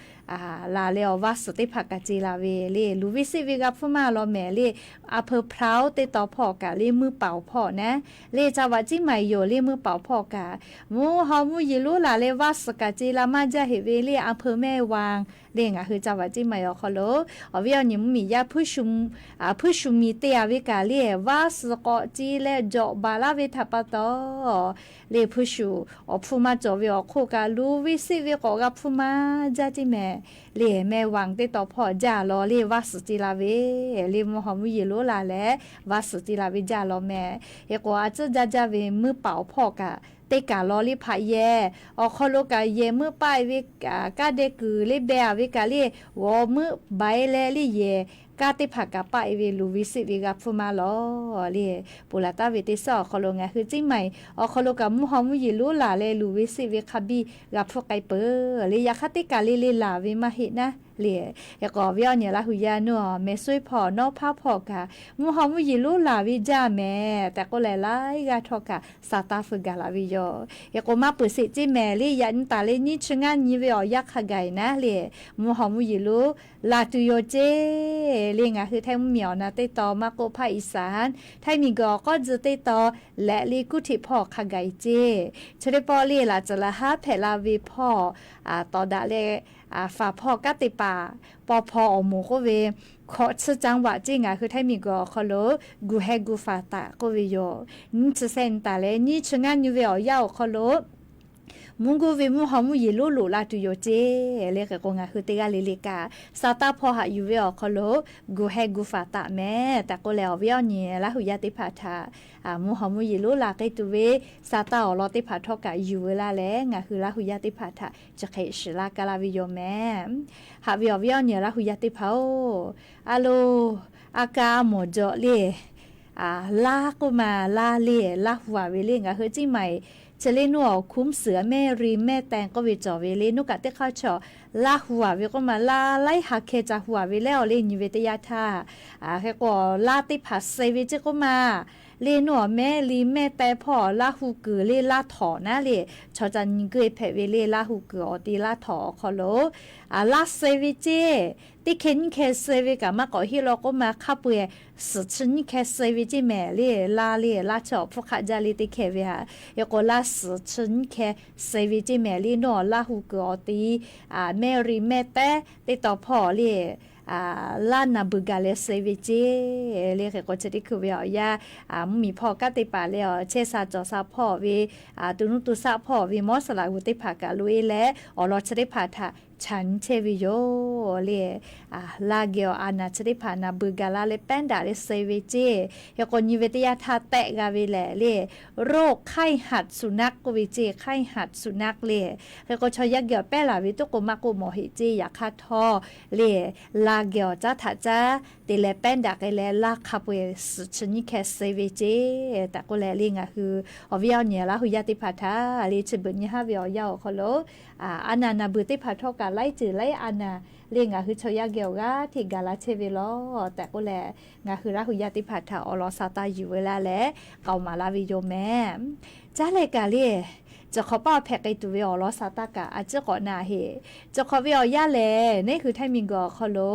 laˬ leh awˬ vaˇ suhˍ teˇ hpaˍ kaꞈ ce la ve le, luˬ ve siˆ ve g'a hpfuhˇ maˇ law mehˍ le, อำเภอพร้าว teˇ taw hpawˇ kaꞈ le meuˇ paˍ awˬ hpawˇ naˉ le, จังหวัดเชียงใหม่ yoˬ le meuˇ paˍ awˬ hpawˇ kaꞈ, mvuhˇ haw mvuhˇ yiˍ lonˉ laˬ leh vaˇ suhˍ kaꞈ ce la maˇ jaˇ heꞈ ve le, อำเภอแม่วาง le ngaˬ hui จังหวัดเชียงใหม่ awˬ hk'aw lo, awˬ viˉ awˬ nyi mvuhˇmiˬ yaˇ hpuiˇ shu miˬ te-a ve kaꞈ le, vaˇ suhˍ k'awꞈ ce leh jawꞈ baˬ laˇ ve htaꞈ pa taw, le hpuiˇ shu awˬ hpfuhˇ maˇ cawˬ ve awˬ hk'oˆ kaꞈ luˬ ve siˆ ve k'awꞈ g'a hpfuhˇ maˇ jaˇ ceˇ mehˍ. Le mehˇ vaˬ teˇ taw hpawˇ jaˇ law le, vaˇ suhˍ te la ve le, mvuhˇ haw mvuhˇ yeˬ lonˉ la leh vaˇ suhˍ te la ve jaˇ law mehˍ. Hk'e k'o a tcuhˉ jaˇ jaˇ ve meuˇ paˍ awˬ hpawˇ kaꞈ teˇ kaˬ law le hpaꞈ yehˬ awˬ hk'aw lo kaꞈ yehˬ meuˇ paˆ e ve kaꞈ, kaˇ deh kuiˬ le beh a ve kaꞈ le, g'awˬ meuˇ ba e leh le yehˬ kaˇ teˇ hpaˍ kaꞈ paˆ e ve luˬ ve seˆ ve g'a hpfuhˇ maˇ lawˬ le. Ponˬ laˬ taˍ ve teˇ suhˉ awˬ hk'aw lo ngaˬ hui ciˉ ma e awˬ hk'aw lo kaꞈ mvuhˇ haw mvuhˇ yeˬ lonˉ laˬ leh luˬ ve seˆ ve hk'a biˇ g'a hpfuhˇ k'ai peuˬ le. Yaꞈ hk'aˇ teˇ kaˬ le le laˬ ve maˇ heˆ naˉ le. Hk'e k'o awˬ viˉ awˬ nyi Laˇ hu yaˇ nuˇ awˬ meh suhˉ hpawˇ nawˉ hpaˇ hpawˇ kaꞈ mvuhˇ haw mvuhˇ yeˬ lonˉ laˬ ve jaˇ mehˍ tehꞈ k'oˆ leh, laiˉ g'aˇ htawˇ kaꞈ sa taˇ hpfuhˇ gaˬ la ve yoˬ. Hk'e k'o maˇ peuˬ sheˍ ceˇ mehˍ le, yaꞈ nyi taˍ leh nyiˇ chi ngaˇ nyi ve awˬ yanˇ hk'a gaˬ e naˉ le, mvuhˇ haw mvuhˇ yeˬ lonˉ laˬ tuˬ yoˬ ceˇ le. Ngaˬ hui Htaiˇ mvuhˇmiˬ awˬ na teˇ taw maˇ k'oˆ hpaˇ อีสาน, Htaiˇ miˬguiˬ awˬ k'awˇ tcuh teˇ taw lehꞈ le kuˇ hteꞈ hpawˇ hk'a gaˬ e ceˇ. Chi teˇ pawˆ le laꞈ tcuhˍ laꞈ haˉ hpehꞈ la ve hpawˇ tawˍ daꞈ leh faˍ hpawˇ kanˉ te paˍ paw hpaw awˬ moˍ k'oˆ ve hkawꞈ tsuhˇ caˇ vaꞈ ceˇ ngaˬ hui Htaiˇ miˬguiˬ awˬ hk'aw lo guˬ heh guˬ faˍ taˍ k'oˆ ve yoˬ. Nyiˇ chi sehˆ nyi taˍ leh nyiˇ chi ngaˇ nyi ve awˬ yanˇ awˬ hk'aw lo mvuhˇ guˇ ve mvuhˇ haw mvuhˇ yeˬ lonˉ loꞈ la tuˬ yoˬ ceˇ le. Hk'e k'o ngaˬ hui teˇ g'aˇ le le kaꞈ sa taˇ hpawˇ haꞈ yuˬ ve awˬ hk'aw lo guˬ heh guˬ faˍ taˍ mehˍ tehꞈ k'oˆ leh, awˬ viˉ awˬ nyi Laˇ hu yaˇ teˇ hpaˍ htaꞈ mvuhˇ haw mvuhˇ yeˬ lonˉ la k'ai tuˬ ve sa taˇ awˬ lawn teˇ hpaˍ htawˇ kaꞈ yuˬ ve laˇ leh, ngaˬ hui Laˇ hu yaˇ teˇ hpaˍ htaꞈ chi hk'e shiˍ laˇ kaˇ laˇ ve yoˬ mehˍ. Haꞈ ve awˬ viˉ awˬ nyi Laˇ hu yaˇ teˇ hpaˍ-oˬ, a lo, a ka a mawˬ jawꞈ le, laˇ k'oˆ ma laˇ le, laˇ hu a ve le ngaˬ hui ciˉ ma e chi le nuˇ awˬ hkunˉ suhˍ mehˇ ri mehˇ teh k'oˆ ve cawˬ ve le nuˇ kaꞈ teˇ hk'aˇ chaw laˇ hu a ve k'oˆ ma laˇ laiˉ ha hkeh ca hu a ve leh awˬ le nyi ve teˇ yanˇ htaˇ, hk'e k'o laˇ teˇ hpaˍ suh ve ceˇ k'oˆ ma le nuˇ awˬ mehˇ li mehˇ teh hpawˇ laˇ hu kuiˬ le laˇ htawꞈ naˉ le, chaw ca nyi geuˆ hpehꞈ ve le laˇ hu kuiˬ awˬ te laˇ htawꞈ awˬ hk'aw lo laˇ suh ve ceˇ. Teˇ hkeh nyiˇ hkeh suh ve kaꞈ maˇ k'awꞈ heˆ law k'oˆ ma hk'a peu-eˬ suhˍ chi nyiˇ hkeh suh ve ceˇ mehˍ le. Laˇ le laˇ chi awˬ hpfuhˇ hk'aˆ jaˇ le teˇ hkeh ve ha. Hk'e k'o laˇ suhˍ chi nyiˇ hkeh suh ve ceˇ mehˍ le nuˇ awˬ laˇ hu kuiˬ awˬ te mehˇ ri mehˇ teh teˇ taw hpawˇ le laˇ naˬ beuˬ gaˬ leh suh ve ceˇ le. Hk'e k'o chi teˇ hkui ve awˬ yanˇ mvuhˇmiˬ hpawˇ kanˉ te paˍ leh awˬ chehˇ sha cawˬ sha hpawˇ ve, to nuˇ to shaˆ hpawˇ ve mawˇ saˍ laꞈ g'uˬ teˇ hpaˍ kaꞈ loꞈ e leh awˬ lawn chi teˇ hpaˍ htaꞈ chaꞈ nyi chehˇ ve yoˬ le. Laˇ geh awˬ a naˬ chi teˇ hpaˍ naˬ beuˬ gaˬ la leh pehˉ daꞈ leh suh ve ceˇ. Hk'e k'o nyi ve teˇ yanˇ htaˇ tehˆ g'a ve lehˬ le, โรคไข้หัดสุนัข k'oˆ ve ceˇ, ไข้หัดสุนัข le. Hk'e k'o chaw yaˇ geh awˬ pehˉ laˬ ve toˉ k'o maˇ k'oˆ mawˬ heˆ ceˇ. Yaꞈ hk'aˇ htawˇ le, laˇ geh awˬ caˉ htaꞈ caˉ te leh pehˉ daꞈ k'ai leh laˇ hk'a peu-eˬ suhˍ chi nyiˇ hkeh suh ve ceˇ tehꞈ k'oˆ leh le ngaˬ hui awˬ viˉ awˬ nyi Laˇ hu yaˇ teˇ hpaˍ htaꞈ le chi beuꞈ nyi haˉ ve awˬ yanˇ awˬ hk'aw lo a naˬ naˬ beuˬ teˇ hpaˍ htawˇ kaꞈ laiˉ ceuˬ laiˉ a naˬ le ngaˬ hui chaw yaˇ geh awˬ g'aˇ hteꞈ gaˬ la chehˇ ve lawˬ tehꞈ k'oˆ leh, ngaˬ hui Laˇ hu yaˇ teˇ hpaˍ htaꞈ awˬ lawn sa taˇ yuˬ ve laˇ leh k'aoˍ maˍ laˇ ve yoˬ mehˍ. Caˉ leh kaꞈ le, ciˬ hk'awꞈ paˇ awˬ hpehꞈ k'ai tuˬ ve awˬ lawn sa taˇ kaꞈ a ciˉ k'awꞈ na heˆ. Ciˬ hk'awꞈ ve awˬ yanˇ lehˬ neˇ hui Htaiˇ miˬguiˬ awˬ hk'aw lo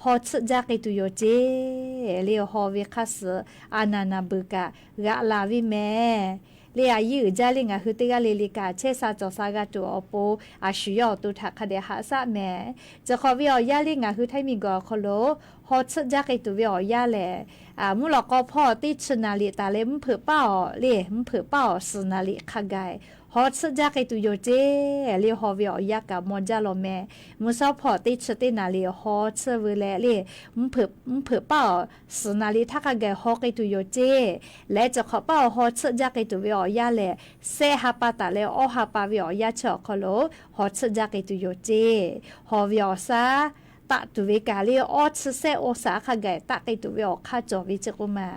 haw tsuhˆ jaˇ k'ai tuˬ yoˬ ceˇ le. Haw ve hk'a suhˍ a naˬ naˬ beuˬ kaꞈ g'aꞈ laˬ ve mehˍ le. A yiˇ uiˍ jaˇ le ngaˬ hui teˇ g'aˇ le le kaꞈ chehˇ sha cawˬ sha g'a tuˬ awˬ pon a shu yawˇ awˬ to htaꞈ hk'a dehꞈ haꞈ shaˆ mehˍ. Ciˬ hk'awꞈ ve awˬ yanˇ le ngaˬ hui Htaiˇ miˬguiˬ awˬ hk'aw lo haw tsuhˆ jaˇ k'ai tuˬ ve awˬ yanˇ lehˬ, mvuhˇ lawꞈ k'aw hpawˇ teˇ chi naˍ liꞈ taˍ leh mvuhˇ hpeuꞈ paˇ awˬ le, mvuhˇ hpeuꞈ paˇ awˬ suhˍ naˍ liꞈ hk'a gaˬ haw tsuhˆ jaˇ k'ai tuˬ yoˬ ceˇ le. Haw ve awˬ yanˇ kaꞈ maw jaˇ law mehˍ. Mvuhˇ shawˉ hpawˇ teˇ chi teˇ naˍ liꞈ haw tsuhˆ ve leh le, mvuhˇ hpeuꞈ paˇ awˬ suhˍ naˍ liꞈ htaˇ hk'a gaˬ haw k'ai tuˬ yoˬ ceˇ. Leh ciˬ hk'awꞈ paˇ awˬ haw tsuhˆ jaˇ k'ai tuˬ ve awˬ yanˇ lehˬ, shehˆ ha pa taˍ leh awˇ ha pa ve awˬ yanˇ chi awˬ hk'aw lo haw tsuhˆ jaˇ k'ai tuˬ yoˬ ceˇ. Haw ve awˬ shaˉ taˆ tuˬ ve kaꞈ le awˇ chi shehˆ awˬ shaˍ hk'a gaˬ taˆ k'ai tuˬ ve awˬ hk'aˇ cawˬ ve ceˇ k'oˆ ma.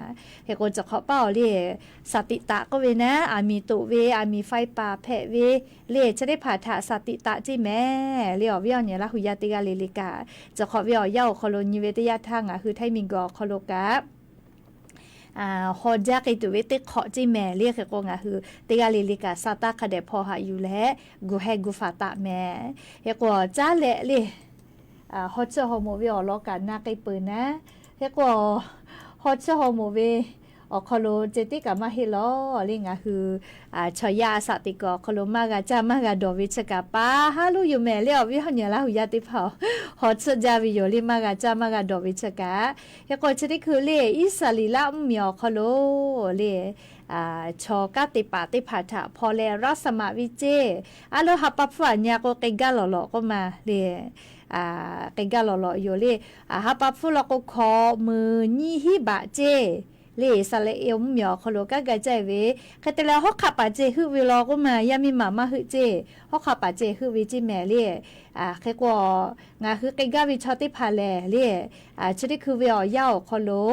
Hk'e k'o ciˬ hk'awꞈ paˇ awˬ le, shaˍ tiꞈ taˍ k'oˆ ve naˉ, aˬ miˍ toꞈ ve aˬ miˍ faiˇ paˍ hpehꞈ ve le chi teˇ hpaˍ htaꞈ shaˍ tiꞈ taˍ ceˇ mehˍ le. Awˬ viˉ awˬ nyi Laˇ hu yaˇ teˇ g'aˇ le le kaꞈ, ciˬ hk'awꞈ ve awˬ yanˇ awˬ hk'aw lo nyi ve teˇ yanˇ htaˇ ngaˬ hui Htaiˇ miˬguiˬ awˬ hk'aw lo kaꞈ haw jaˇ k'ai tuˬ ve teˇ hk'awꞈ ceˇ mehˍ le. Hk'e k'o ngaˬ hui teˇ g'aˇ le le kaꞈ sa taˇ hk'a dehꞈ hpaw haꞈ yuˬ leh gu heh gu faˍ taˍ mehˍ. Hk'e k'o caˉ leh le, haw tsuhˆ haw moˍ ve awˬ lawn kaꞈ na k'ai peuˬ naˉ. Hk'e k'o haw tsuhˆ haw moˍ ve awˬ hk'aw lo ceh tiˉ kaꞈ maˇ heˆ law le ngaˬ hui chaw yaˇ a shaꞈ teꞈ kuiˬ awˬ hk'aw lo maˇ g'a caˇ maˇ g'a dawˬ ve chi kaꞈ pa ha lo yoˬ mehˍ le. Awˬ viˉ awˬ nyi Laˇ hu yaˇ teˇ hpaˍ haw tsuhˆ jaˇ ve yoˬ le maˇ g'a caˇ maˇ g'a dawˬ ve chi kaꞈ. Hk'e k'o chi teˇ hkui le Iˉsaˍreˍlaˆ mvuhˇmiˬ awˬ hk'aw lo le chaw kanˉ te paˍ teˇ hpaˍ htaꞈ hpaw leh raˇ saˍ maꞈ ve ceˇ. A lo ha pa hpfuhˇ aꞈ nyi a k'o k'ai gaˇ lawˬ lawˬ k'oˆ ma le. k'ai gaˇ lawˬ lawꞈ yoˬ le. Ha pa hpfuhˇ law k'o, hkawꞈ meunˍ nyiˇ hinˉ baꞈ ceˇ le, Iˉsaˍreˍlaˆ mvuhˇmiˬ awˬ hk'aw lo kanˉ ga caˇ ve. Hk'e te leh, hawˉ hk'aˆ paˍ ceh heuˆ ve law k'oˆ ma, yaˇ miˇ ma maˇ heuˆ ceˇ. Hawˉ hk'aˆ paˍ ceh heuˆ ve ceˇ mehˍ le. Hk'e k'o, ngaˬ hui k'ai gaˇ ve chaw teˇ hpaˍ lehˬ le, chi teˇ hkui ve awˬ yanˇ awˬ hk'aw lo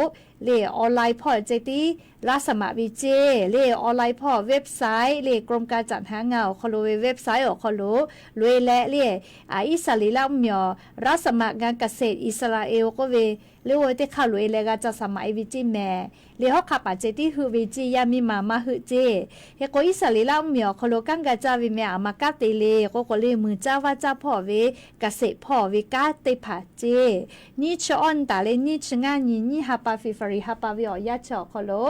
le, online hpawˇ ceh tiˉ laˇ saˍ maꞈ ve ceˇ le. Online hpawˇ website le, กรมการจัดหางาน awˬ hk'aw lo ve website awˬ hk'aw lo loꞈ-e leh le, Iˉsaˍreˍlaˆ mvuhˇmiˬ awˬ รับสมัครงานเกษตรอิสราเอล k'oˆ ve le, oˇ ve teˇ hk'aˇ loꞈ-e leh g'a ca saˍ maꞈ-e ve ceˇ mehˍ le. Hawˉ hk'aˆ paˍ ceh tiˉ heuˆ ve ceˇ, yaˇ miˇ ma maˇ heuˆ ceˇ. Hk'e k'o, Iˉsaˍreˍlaˆ mvuhˇmiˬ awˬ hk'aw lo kanˉ ga caˇ ve mehˍ, aˬ ma kanˉ te le k'oˆ k'o le, muiˬ caˇ vaˇ caˇ hpawˇ ve เกษตร hpawˇ ve kanˉ teˇ hpaˍ ceˇ. Nyiˇ chi awˇ nyi taˍ leh nyiˇ chi ngaˇ nyi, nyiˇ ha pa February ha pa ve awˬ yanˇ chi awˬ hk'aw lo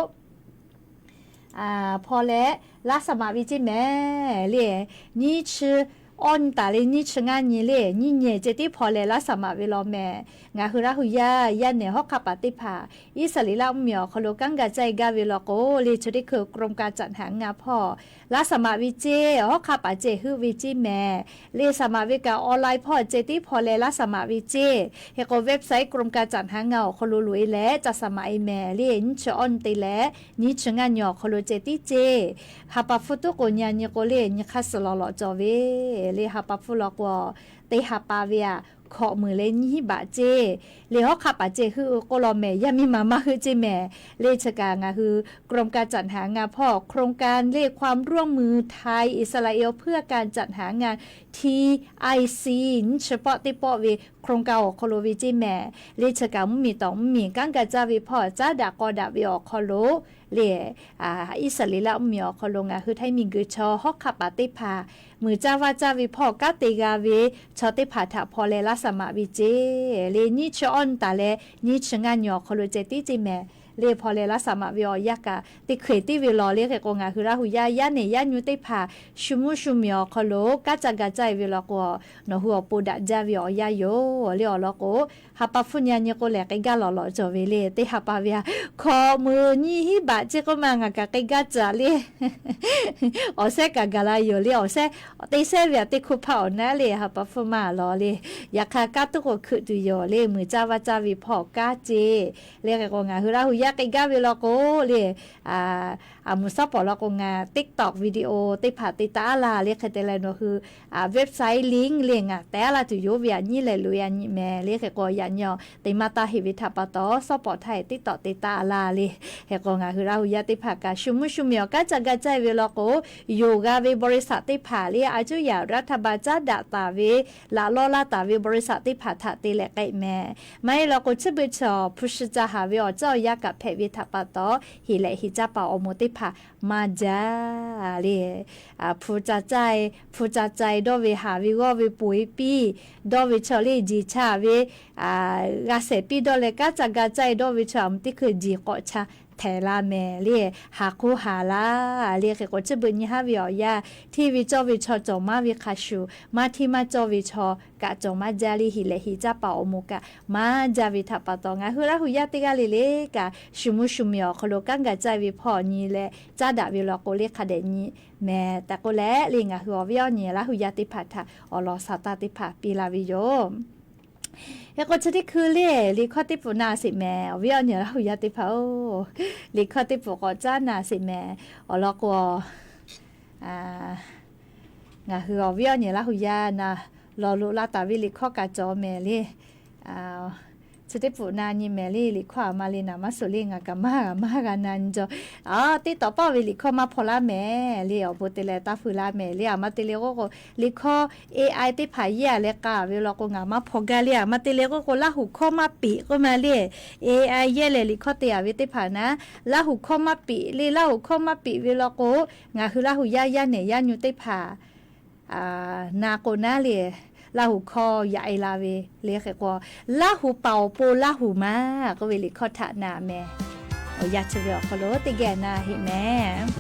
hpaw leh laˇ saˍ maꞈ ve ceˇ mehˍ le. Nyiˇ chi awˇ nyi taˍ leh nyiˇ chi ngaˇ nyi le, nyiˇ nyi ceh tiˉ hpaw leh laˇ saˍ maꞈ ve law mehˍ. Ngaˬ hui Laˇ hu yaˇ yaˇ nehˬ hawˉ hk'aˆ paˍ teˇ hpaˍ Iˉsaˍreˍlaˆ mvuhˇmiˬ awˬ hk'aw lo kanˉ ga caˇ gaˇ ve law k'o le, chi teˇ hkui กรมการจัดหางาน hpawˇ laˇ saˍ maꞈ ve ceˇ. Hawˉ hk'aˆ paˍ ceh heuˆ ve ceˇ mehˍ le. Saˍ maꞈ ve kaꞈ online hpawˇ ceh tiˉ hpaw leh laˇ saˍ maꞈ ve ceˇ. Hk'e k'o, website กรมการจัดหางาน awˬ hk'aw lo loꞈ-e leh ca saˍ maꞈ-e mehˍ le. Nyiˇ chi awˇ nyi te leh nyiˇ chi ngaˇ nyi awˬ hk'aw lo ceh tiˉ ceˇ. Ha pa hpfuhˇ tuˉ k'o, nyi a nyi k'o le, nyi hk'aˇ suh lawˬ lawꞈ cawˬ ve le. Ha pa hpfuhˇ law k'o, teˇ ha pa ve aꞈ, hkawꞈ meunˍ leh nyiˇ hinˉ baꞈ ceˇ le. Hawˉ hk'aˆ paˍ ceh heuˆ k'oˆ law mehˍ, yaˇ miˇ ma maˇ heuˆ ceˇ mehˍ le. Chi kaꞈ ngaˬ hui กรมการจัดหางาน hpawˇ โครงการ le ความร่วมมือไทยอิสราเอลเพื่อการจัดหางาน ทีไอซี nyiˇ chi pawˆ teˇ pawˆ ve โครงการ awˬ hk'aw lo ve ceˇ mehˍ le. Chi kaꞈ mvuhˇmiˬ tawˍ mvuhˇmiˬ kanˉ ga caˇ ve hpawˇ caˉ daꞈ k'aw daꞈ ve awˬ hk'aw lo le, Iˉsaˍreˍlaˆ mvuhˇmiˬ awˬ hk'aw lo ngaˬ hui htaiˇ miˬguiˬ chaw hawˉ hk'aˆ paˍ teˇ hpaˍ muiˬ caˇ vaˇ caˇ ve hpawˇ kanˉ te g'a ve chaw teˇ hpaˍ htaꞈ hpaw leh laˇ saˍ maꞈ ve ceˇ le. Nyiˇ chi awˇ nyi taˍ leh nyiˇ chi ngaˇ nyi awˬ hk'aw lo ceh tiˉ ceˇ mehˍ le. Hpaw leh laˇ saˍ maꞈ ve awˬ yanˇ kaꞈ teˇ hkui tiˉ ve law le. Hk'e k'o, ngaˬ hui Laˇ hu yaˇ yaˇ nehˬ yaˇ nyu teˇ hpaˍ shu mvuhˇ shu miˬ awˬ hk'aw lo kanˉ ca ga caˇ-e ve law k'o, nawˬ hui awˬ pon daꞈ jaˇ ve awˬ yanˇ yoˬ le. Awˬ lawn k'o, ha pa hpfuhˇ nyi a nyi k'o lehˬ, k'ai gaˇ lawˬ lawꞈ cawˬ ve le. Teˇ ha pa ve aꞈ, hkawꞈ meunˍ nyiˇ hinˉ baꞈ ceˇ k'oˆ ma, ngaˬ kaꞈ k'ai gaˇ caꞈ le. Awˬ sehˉ kaꞈ gaˬ la yoˬ le. Awˬ sehˉ, teˇ sehˉ ve aꞈ teˇ hkui hpaˇ awˬ naˉ le, ha pa hpfuhˇ maˇ lawˬ le. Yaꞈ hk'aˇ, kanˉ tuˉ k'o hkui tuˬ yoˬ le. Muiˬ caˇ vaˇ caˇ ve hpawˇ kanˉ ceˇ le. Hk'e k'o, ngaˬ hui Laˇ hu yaˇ k'ai gaˇ ve law k'o le, aˬ muiˬ suhˉ pawˍ law k'o, ngaˬ TikTok video teˇ hpaˍ te taˉ laˇ le. Hk'e te leh, nawˬ hui website link le ngaˬ te laˇ tuˬ yoˬ ve aꞈ nyi leh loꞈ-e a nyi mehˍ le. Hk'e k'o, yaꞈ nyi awˬ te maˇ taˇ heˆ ve htaꞈ pa taw, suhˉ pawˍ htaˇ TikTok te taˉ laˇ le. Hk'e k'o, ngaˬ hui Laˇ hu yaˇ teˇ hpaˍ kaꞈ shu mvuhˇ shu miˬ awˬ kanˉ ca ga caˇ-e ve law k'o, yonˍ g'a ve บริษัท teˇ hpaˍ le, a cuˇ yaꞈ รัฐบาล caˉ daꞈ taˍ ve, laꞈ lawˇ laˇ taˍ ve บริษัท teˇ hpaˍ htaꞈ te leh k'ai mehˍ. Maˇ heˆ law k'o, chi beuꞈ chaw hpu shi ca haˍ ve awˬ caˇ awˬ yanˇ kaꞈ hpehꞈ ve htaꞈ pa taw, heˍ lehꞈ heˍ caˇ paˍ awˬ moˍ teˇ hpaˍ maˇ jaˇ le. Hpu ca caˇ-e, hpu ca caˇ-e dawˇ ve haˍ ve g'awˇ ve poˬ-e piˇ dawˇ ve chaw le, jeˬ cha ve g'a shehˍ piˇ dawˇ leh kanˉ ca ga caˇ-e dawˇ ve chaw, aˬ mvuh teˇ hkui jeˬ k'awꞈ cha htehˍ la mehˍ le. Haˍ k'oˆ haˍ laˇ le. Hk'e k'o, chi beuꞈ nyi haˉ ve awˬ yanˇ, hteˇ ve cawˇ ve chaw cawˬ maˇ ve hk'a shuˍ, maˇ hteˇ maˇ cawˇ ve chaw kaꞈ cawˬ maˇ jaˇ le. Heˍ lehꞈ heˍ caˇ paˍ awˬ moˍ kaꞈ maˇ jaˇ ve htaꞈ pa taw, ngaˬ hui Laˇ hu yaˇ teˇ g'aˇ le le kaꞈ shu mvuhˇ shu miˬ awˬ hk'aw lo kanˉ ga caˇ ve hpawˇ nyi leh caˉ daꞈ ve law k'o le, hk'a dehꞈ nyi mehˍ tehꞈ k'oˆ leh le, ngaˬ hui awˬ viˉ awˬ nyi Laˇ hu yaˇ teˇ hpaˍ htaꞈ awˬ lawn saˍ taˇ teˇ hpaˍ piˇ laˇ ve yoˬ. Hk'e k'o, chi teˇ hkui le liꞈ hkawˇ teˇ peuˬ na sheˍ mehˍ. Awˬ viˉ awˬ nyi Laˇ hu yaˇ teˇ hpaˍ-oˬ, liꞈ hkawˇ teˇ peuˬ k'awꞈ caˉ na sheˍ mehˍ. Awˬ lawn k'o, ngaˬ hui awˬ viˉ awˬ nyi Laˇ hu yaˇ na lawˬ loꞈ la taˍ ve liꞈ hkawˇ kaꞈ cawˬ mehˍ le. Chi teˇ peuˬ na nyi mehˍ le. Liꞈ hkawˇ aˬ ma le naˍ maˇ suh le, ngaˬ kaꞈ maˇ g'a maˇ g'a na nyi jaw. Teˇ tawˍ pawˆ ve liꞈ hkawˇ maˇ hpaw laˇ mehˍ le. Awˬ bon te leh taˇ feu laˇ mehˍ le. Aˬ ma te le k'oˆ k'o, liꞈ hkawˇ AI teˇ hpaˍ yehˇ a leh k'a ve law k'o, ngaˬ maˇ hpaw gaˇ le. Aˬ ma te le k'oˆ k'o, Laˇ hu hkawˇ maˇ peꞈ k'oˆ ma le. AI yehˇ leh liꞈ hkawˇ te a ve teˇ hpaˍ naˉ, Laˇ hu hkawˇ maˇ peꞈ le. Laˇ hu hkawˇ maˇ peꞈ ve law k'o, ngaˬ hui Laˇ hu yaˇ yaˇ nehˬ yaˇ nyu teˇ hpaˍ na k'o naˉ le, Laˇ hu hkawˇ yaꞈ e la ve le. Hk'e k'o, Laˇ hu paˍ awˬ pon Laˇ hu maˇ k'oˆ ve liꞈ hkawˇ htaꞈ na mehˍ. Awˬ yanˇ chi ve awˬ hk'aw lo teˇ geh na heˆ mehˍ.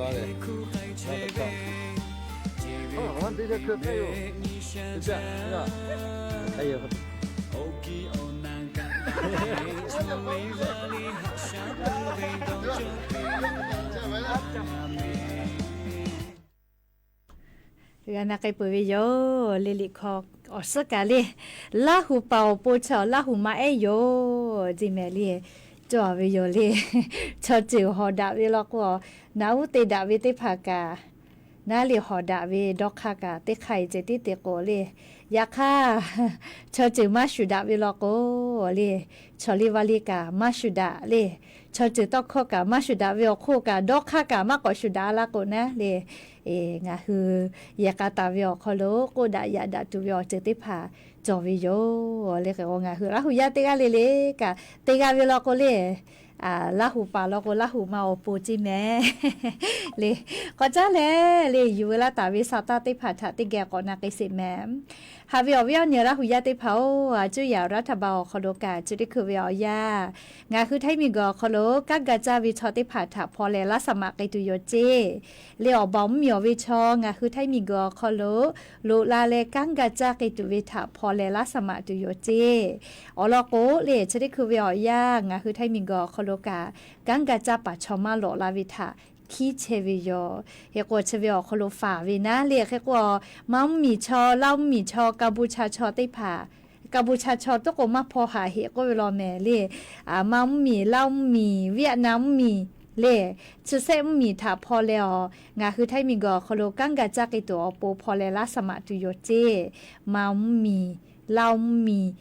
G'a na k'ai peuˬ ve yoˬ le. Liꞈ hkawˇ awˬ suhˉ kaꞈ le, Laˇ huˍ paˍ awˬ pon chaw Laˇ huˍ maˇ ehˉ yoˬ, ji mehˍ le. Cawˬ ve yoˬ le. Chaw ceuˬ hawˍ daꞈ ve law k'o, naꞈ uˉ te daꞈ ve teˇ hpaˍ kaꞈ, naˉ le hawˍ daꞈ ve dawˇ hk'aˇ kaꞈ teˇ hk'aˇ e ceh tiˉ te k'o le. Yaꞈ hk'aˇ, chaw ceuˬ maˇ shuˍ daꞈ ve law k'o le, chaw liˇ vaˇ liˇ kaꞈ maˇ shuˍ daꞈ le. Chaw ceuˬ tawˇ hkawˇ kaꞈ maˇ shuˍ daꞈ ve awˬ hk'oˆ kaꞈ, dawˇ hk'aˇ kaꞈ maˇ k'awꞈ shuˍ daꞈ la k'o naˉ le. Ngaˬ hui yehˬ k'a taˍ ve awˬ hk'aw lo k'oˆ daꞈ yaꞈ daꞈ tuˬ ve awˬ ceuˬ teˇ hpaˍ cawˬ ve yoˬ le. Hk'e k'o ngaˬ hui Laˇ huˍ yaˇ teˇ g'aˇ le le kaꞈ te g'a ve law k'o le, Laˇ huˍ paˍ law k'o Laˇ huˍ ma awˬ pon ceˇ mehˍ le. K'awꞈ caˉ leh le, yuˬ veu laˇ taˍ ve sa taˇ teˇ hpaˍ htaꞈ teˇ geh k'awꞈ na k'ai sheˍ mehˍ. Haꞈ ve awˬ viˉ awˬ nyi Laˇ huˍ yaˇ teˇ hpaˍ-oˬ, a cuˇ yaꞈ raˉ htaꞈ ba awˬ hk'aw lo kaꞈ chi teˇ hkui ve awˬ yanˇ, ngaˬ hui Htaiˇ miˬguiˬ awˬ hk'aw lo kanˉ ga caˇ ve chaw teˇ hpaˍ htaꞈ hpaw leh laˇ saˍ maꞈ k'ai tuˬ yoˬ ceˇ. Le awˬ baˬ mvuhˇmiˬ awˬ ve chaw ngaˬ hui Htaiˇ miˬguiˬ awˬ hk'aw lo loꞈ la leh kanˉ ga caˇ k'ai tuˬ ve htaꞈ hpaw leh laˇ saˍ maꞈ tuˬ yoˬ ceˇ. Awˬ lawn k'o le, chi teˇ hkui ve awˬ yanˇ ngaˬ hui Htaiˇ miˬguiˬ awˬ hk'aw lo kaꞈ kanˉ ga caˇ paˍ chaw maˇ lawꞈ la ve htaꞈ hkiˉ chehˇ ve yoˬ. Hk'e k'o chi ve awˬ hk'aw lo faˍ ve naˉ le. Hk'e k'o, Manˇ mvuhˇmiˬ chaw, Laˇ mvuhˇmiˬ chaw, Kaˇ buˇ cha chaw teˇ hpaˍ, Kaˇ buˇ cha chaw toˉ k'o maˇ hpaw haꞈ heꞈ k'oˆ ve law mehˍ le. Manˇ mvuhˇmiˬ, Laˇ mvuhˇmiˬ, Vietnam mvuhˇmiˬ le, chi shehˆ mvuhˇmiˬ htaꞈ hpaw leh awˬ, ngaˬ hui Htaiˇ miˬguiˬ awˬ hk'aw lo kanˉ ga caˇ k'ai tuˬ awˬ pon hpaw leh laˇ saˍ maꞈ tuˬ yoˬ ceˇ. Manˇ mvuhˇmiˬ, Laˇ mvuhˇmiˬ,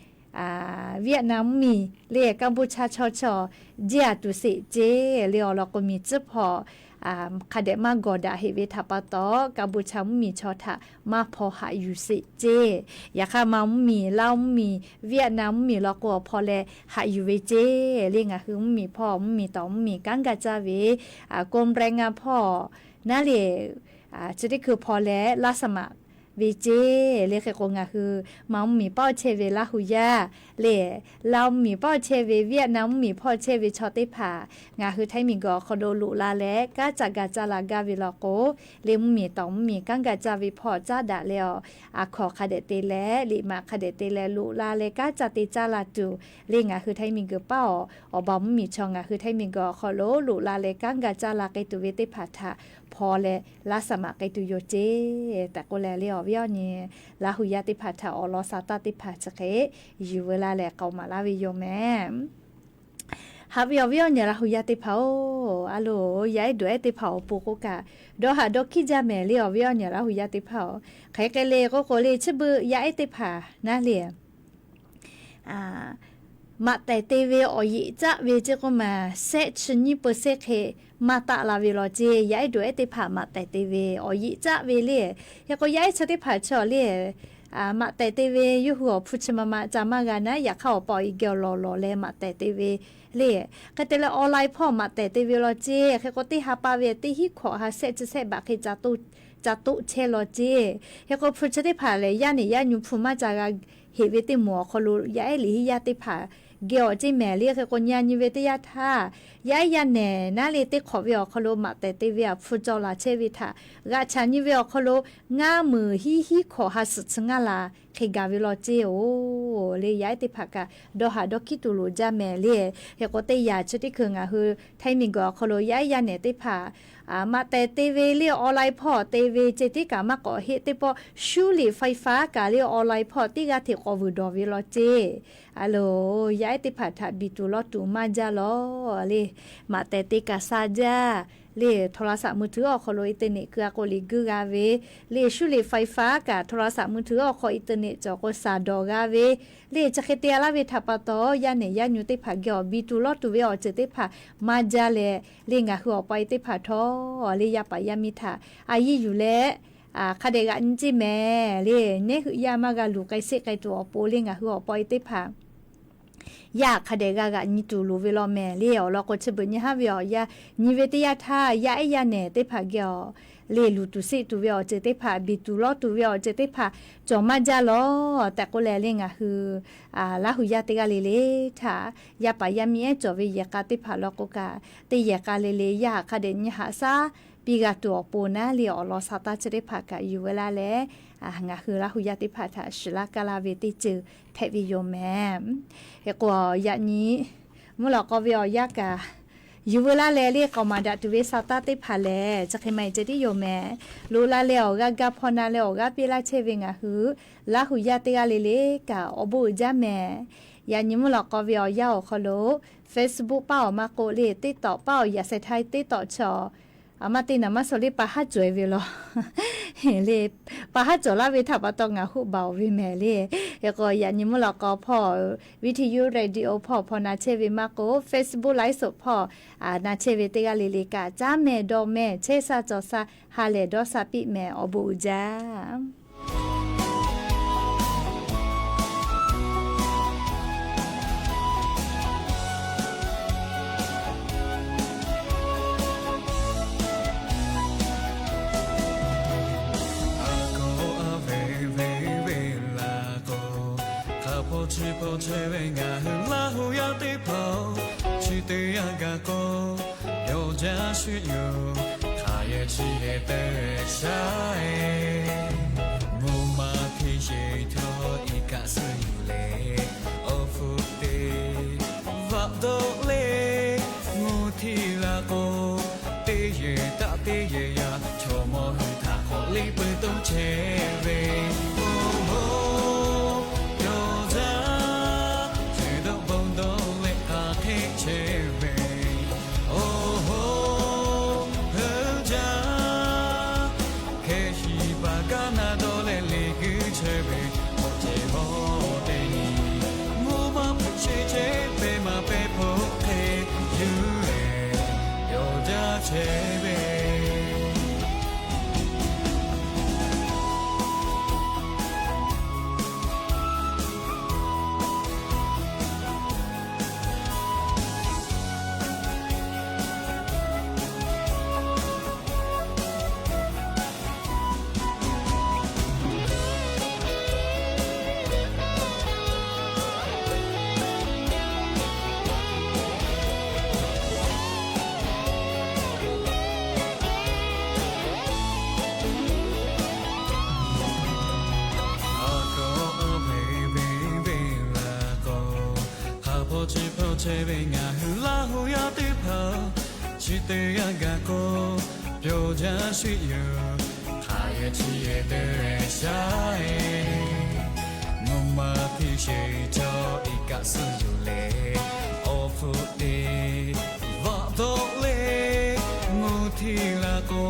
Vietnam mvuhˇmiˬ le, Kaˇ buˇ cha chaw chaw jiˇ a tuˬ sheˍ ceˇ le. Awˬ lawn k'o, miˬ tcuhˉ hpaw hk'a dehꞈ maˇ gawˬ daꞈ heꞈ ve htaꞈ pa taw, Kaˇ buˇ cha mvuhˇmiˬ chaw htaꞈ maˇ hpaw haꞈ yuˬ sheˍ ceˇ. Yaꞈ hk'aˇ, Manˇ mvuhˇmiˬ, Laˇ mvuhˇmiˬ, Vietnam mvuhˇmiˬ law k'o, awˬ hpaw leh haꞈ yuˬ ve ceˇ le. Ngaˬ hui mvuhˇmiˬ hpawˇ mvuhˇmiˬ tawˍ mvuhˇmiˬ kanˉ ga caˇ ve, กรมแรงงาน hpawˇ naˉ le, chi teˇ hkui hpaw leh laˇ saˍ maꞈ ve ceˇ le. Hk'e k'o, ngaˬ hui Manˇ mvuhˇmiˬ paˇ chehˇ ve Laˇ huˍ yaˇ le, Laˇ mvuhˇmiˬ paˇ chehˇ ve, Vietnam mvuhˇmiˬ hpawˇ chehˇ ve chaw teˇ hpaˍ ngaˬ hui Htaiˇ miˬguiˬ awˬ hk'aw lo loꞈ la leh kanˉ ca ga caˇ la gaˇ ve law k'o, le mvuhˇmiˬ tawˍ mvuhˇmiˬ kanˉ ga caˇ ve hpawˇ caˉ daꞈ leh awˬ, a hkawnˍ hk'a dehꞈ te leh, liꞈ maꞈ hk'a dehꞈ te leh loꞈ la leh kanˉ ca te caˇ la tuˬ le, ngaˬ hui Htaiˇ miˬguiˬ paˇ awˬ, awˬ baˬ mvuhˇmiˬ chaw ngaˬ hui Htaiˇ miˬguiˬ awˬ hk'aw lo loꞈ la leh kanˉ ga caˇ la k'ai tuˬ ve teˇ hpaˍ htaꞈ hpaw leh laˇ saˍ maꞈ k'ai tuˬ yoˬ ceˇ tehꞈ k'oˆ leh le, awˬ viˉ awˬ nyi Laˇ huˍ yaˇ teˇ hpaˍ htaꞈ awˬ lawn sa taˇ teˇ hpaˍ chi hk'e yuˬ veu la leh k'aoˍ maˍ laˇ ve yoˬ mehˍ. Haꞈ ve awˬ viˉ awˬ nyi Laˇ huˍ yaˇ teˇ hpaˍ-oˬ, a loˬ, yaˇ ehˉ dawˬ ehˉ teˇ hpaˍ awˬ pon k'oˆ kaꞈ, dawˇ haꞈ dawˇ hkiˉ jaˇ mehˍ le, awˬ viˉ awˬ nyi Laˇ huˍ yaˇ teˇ hpaˍ-oˬ. Hk'e k'ai le k'oˆ k'o le, chi beuꞈ yaˇ ehˉ teˇ hpaˍ naˉ le, maꞈ tehˬ te ve awˬ yeꞈ caˆ ve ceˇ k'oˆ maˬ, shehˆ chi nyiˇ เปอร์เซ็นต์ hk'e maˇ taˆ la ve law ceˇ. Yaˇ ehˉ dawˬ ehˉ teˇ hpaˍ maꞈ tehˬ te ve awˬ yeꞈ caˆ ve le. Hk'e k'o, yaˇ ehˉ chi teˇ hpaˍ chaw le, maꞈ tehˬ te ve yawˇ hui awˬ hpu chi ma ma ca maˇ g'a naˉ, yaꞈ hk'aˇ awˬ pa awˬ e geh awˬ lawˬ lawˬ leh maꞈ tehˬ te ve le. Hk'e te leh online hpawˇ maꞈ tehˬ te ve law ceˇ. Hk'e k'o, teˇ ha pa ve teˇ hinˉ hkawꞈ ha shehˆ chi shehˆ baꞈ hk'e ca toˆ chehˇ law ceˇ. Hk'e k'o, hpu chi teˇ hpaˍ lehˬ, yaˇ nehˬ yaˇ nyu hpu maˇ ca g'a heꞈ ve teˇ moˍ awˬ hk'aw lo yaˇ ehˉ liꞈ hiˉ yaˇ teˇ hpaˍ geh awˬ ceˇ mehˍ le. Hk'e k'o, nyi a nyi ve teˇ yanˇ htaˇ, yaˇ ehˉ yaˇ nehˬ naˉ le teˇ hk'awꞈ ve awˬ hk'aw lo maꞈ tehˬ te ve awˬ hpu cawˬ laˬ chehˇ ve htaꞈ g'aꞈ chaꞈ nyi ve awˬ hk'aw lo ngaˇ meunˍ hiˉ hiˉ hkawꞈ ha suhˍ chi ngaˇ la hk'e gaˬ ve law ceˇ-oˬ le. Yaˇ ehˉ teˇ hpaˍ kaꞈ dawˇ haꞈ dawˇ hkiˉ tuˬ loˍ jaˇ mehˍ le. Hk'e k'o, teˇ yanˇ chi teˇ hkui ngaˬ hui Htaiˇ miˬguiˬ awˬ hk'aw lo yaˇ ehˉ yaˇ nehˬ teˇ hpaˍ maꞈ tehˬ te ve le, online hpawˇ te ve ceh tiˉ kaꞈ maˇ k'awꞈ heˆ teˇ pawˆ, shuˉ liꞈ ไฟฟ้า kaꞈ le online hpawˇ teˇ g'aˇ hteꞈ k'awꞈ vuiˬ dawˬ ve law ceˇ. A loˬ, yaˇ ehˉ teˇ hpaˍ htaꞈ biˬ tuˬ lawˇ tuˬ maˇ jaˇ law le. Maꞈ tehˬ te kaꞈ sha jaˇ le. โทรศัพท์มือถือ awˬ hk'aw lo internet keu a k'o liꞈ guiˇ g'a ve le, shuˉ liꞈ ไฟฟ้า kaꞈ โทรศัพท์มือถือ awˬ hk'aw internet cawˬ k'o shaˍ dawˬ g'a ve le. Chi hk'e te laˇ ve htaꞈ pa taw, yaˇ nehˬ yaˇ nyu teˇ hpaˍ geh awˬ biˬ tuˬ lawˇ tuˬ ve awˬ ceuˬ teˇ hpaˍ maˇ jaˇ leh le, ngaˬ hui awˬ pa e teˇ hpaˍ htawˇ le, yaˇ paˍ yaˇ miˇ htaꞈ a yiˇ yuˬ leh hk'a dehꞈ g'aꞈ nyi ceˇ mehˍ le. Nehˉ heuˆ yaˇ maˇ g'a luˬ k'ai sheˆ k'ai tuˬ awˬ pon le, ngaˬ hui awˬ pa e teˇ hpaˍ yaˇ hk'a dehꞈ g'a g'aꞈ nyi tuˬ loˍ ve law mehˍ le. Awˬ lawn k'o, chi beuꞈ nyi haˉ ve awˬ yanˇ nyi ve teˇ yanˇ htaˇ, yaˇ ehˉ yaˇ nehˬ teˇ hpaˍ geh awˬ le luˬ tuˬ sheˆ tuˬ ve awˬ ceuˬ teˇ hpaˍ, biˬ tuˬ lawˇ tuˬ ve awˬ ceuˬ teˇ hpaˍ cawˬ maˇ jaˇ law tehꞈ k'oˆ leh le, ngaˬ hui Laˇ huˍ yaˇ teˇ g'aˇ le le htaꞈ yaˇ paˍ yaˇ miˇ ehˉ cawˬ ve yehˬ k'a teˇ hpaˍ law k'o kaꞈ, teˇ yehˬ k'a le le yaˇ hk'a dehꞈ nyi haꞈ shaˉ piˇ g'a tuˬ awˬ pon naˉ le awˬ lawn sa taˇ chi teˇ hpaˍ kaꞈ yuˬ veu laˇ leh, ngaˬ hui Laˇ hu yaˇ teˇ hpaˍ htaꞈ shiˍ laˇ kaˇ laˇ ve teˇ ceuˬ hpehꞈ ve yoˬ mehˍ. Hk'e k'o, yaꞈ nyi mvuhˇ lawꞈ k'aw ve awˬ yanˇ kaꞈ yuˬ veu laˇ leh le k'awꞈ maˍ daꞈ tuˬ ve sa taˇ teˇ hpaˍ lehˬ, chi hk'e maˇ heˆ ceh tiˉ yoˬ mehˍ. Loꞈ la leh awˬ g'aˇ gaˇ hpawˇ na leh awˬ g'aˇ piˇ laˇ chehˇ ve ngaˬ hui Laˇ hu yaˇ teˇ g'aˇ le le kaꞈ awˬ bon uiˍ jaˇ mehˍ. Yaꞈ nyi mvuhˇ lawꞈ k'aw ve awˬ yanˇ awˬ hk'aw lo Facebook paˇ awˬ maˇ k'oˆ le, TikTok paˇ awˬ yaꞈ seh htaˇ TikTok chaw a maˇ te naˍ maˇ suh le pa haˉ cawˬ e ve law le, pa haˉ cawˬ laˇ ve htaꞈ pa taw ngaˬ hoˆ baˬ oˬ ve mehˍ le. Hk'e k'o, yaꞈ nyi mvuhˇ lawꞈ k'aw hpawˇ, Viˉ hti yuˇ radio hpawˇ hpawˇ na chehˇ ve maˇ k'oˆ, Facebook ไลฟ์สด hpawˇ na chehˇ ve teˇ g'aˇ le le kaꞈ caˉ mehˍ dawˇ mehˍ chehˇ sha cawˬ sha ha lehˬ dawˇ sha piˇ mehˍ awˬ bon uiˍ jaˇ. A kawˆ a ve ve ve la k'o, hk'a hpawˇ chi hpawˇ chehˇ ve ngaˬ hui Laˇ hu yaˇ teˇ hpaˍ, chi teˇ yanˇ gaˬ k'o, yawˇ jaˇ shuˍ yoˬ, hk'aˬ yehˬ chi yehˬ te sha e. Mvuhˇ maˇ htiˇ sheˍ htawˇ iˉ kaˆ suh yuˬ le, awˬ hpfuhˇ te vaꞈ dawˆ le, mvuhˇ htiˇ la k'o, teˇ yehˬ taˆ teˇ yehˬ yaˇ chaw mawˇ hui htaꞈ k'awꞈ liˇ pui toˇ chehˇ ve. Oˇ hoˉ, yawˇ jaˇ, ceuˬ dawˆ bon dawˆ leh k'a hk'e chehˇ ve. Oˇ hoˉ, hui jaˇ, hkeh shiˍ baˬ gaˇ na dawˆ leh le guiˇ chehˇ ve. K'awꞈ ceh hawˉ teˇ nyi, mvuhˇ maˇ hpeuꞈ sheˍ chehˇ pehˇ maˍ pehˇ hpawˇ hk'e yuˬ leh, yawˇ jaˇ chehˇ ve. A kawˆ a ve ve ve la k'o, hk'a hpawˇ chi hpawˇ chehˇ ve ngaˬ hui Laˇ hu yaˇ teˇ hpaˍ, chi teˇ yanˇ gaˬ k'o, yawˇ jaˇ shuˍ yoˬ, hk'aˬ yehˬ chi yehˬ te sha e. Mvuhˇ maˇ htiˇ sheˍ htawˇ iˉ kaˆ suh yuˬ le, awˬ hpfuhˇ te vaꞈ dawˆ le, mvuhˇ htiˇ la k'o,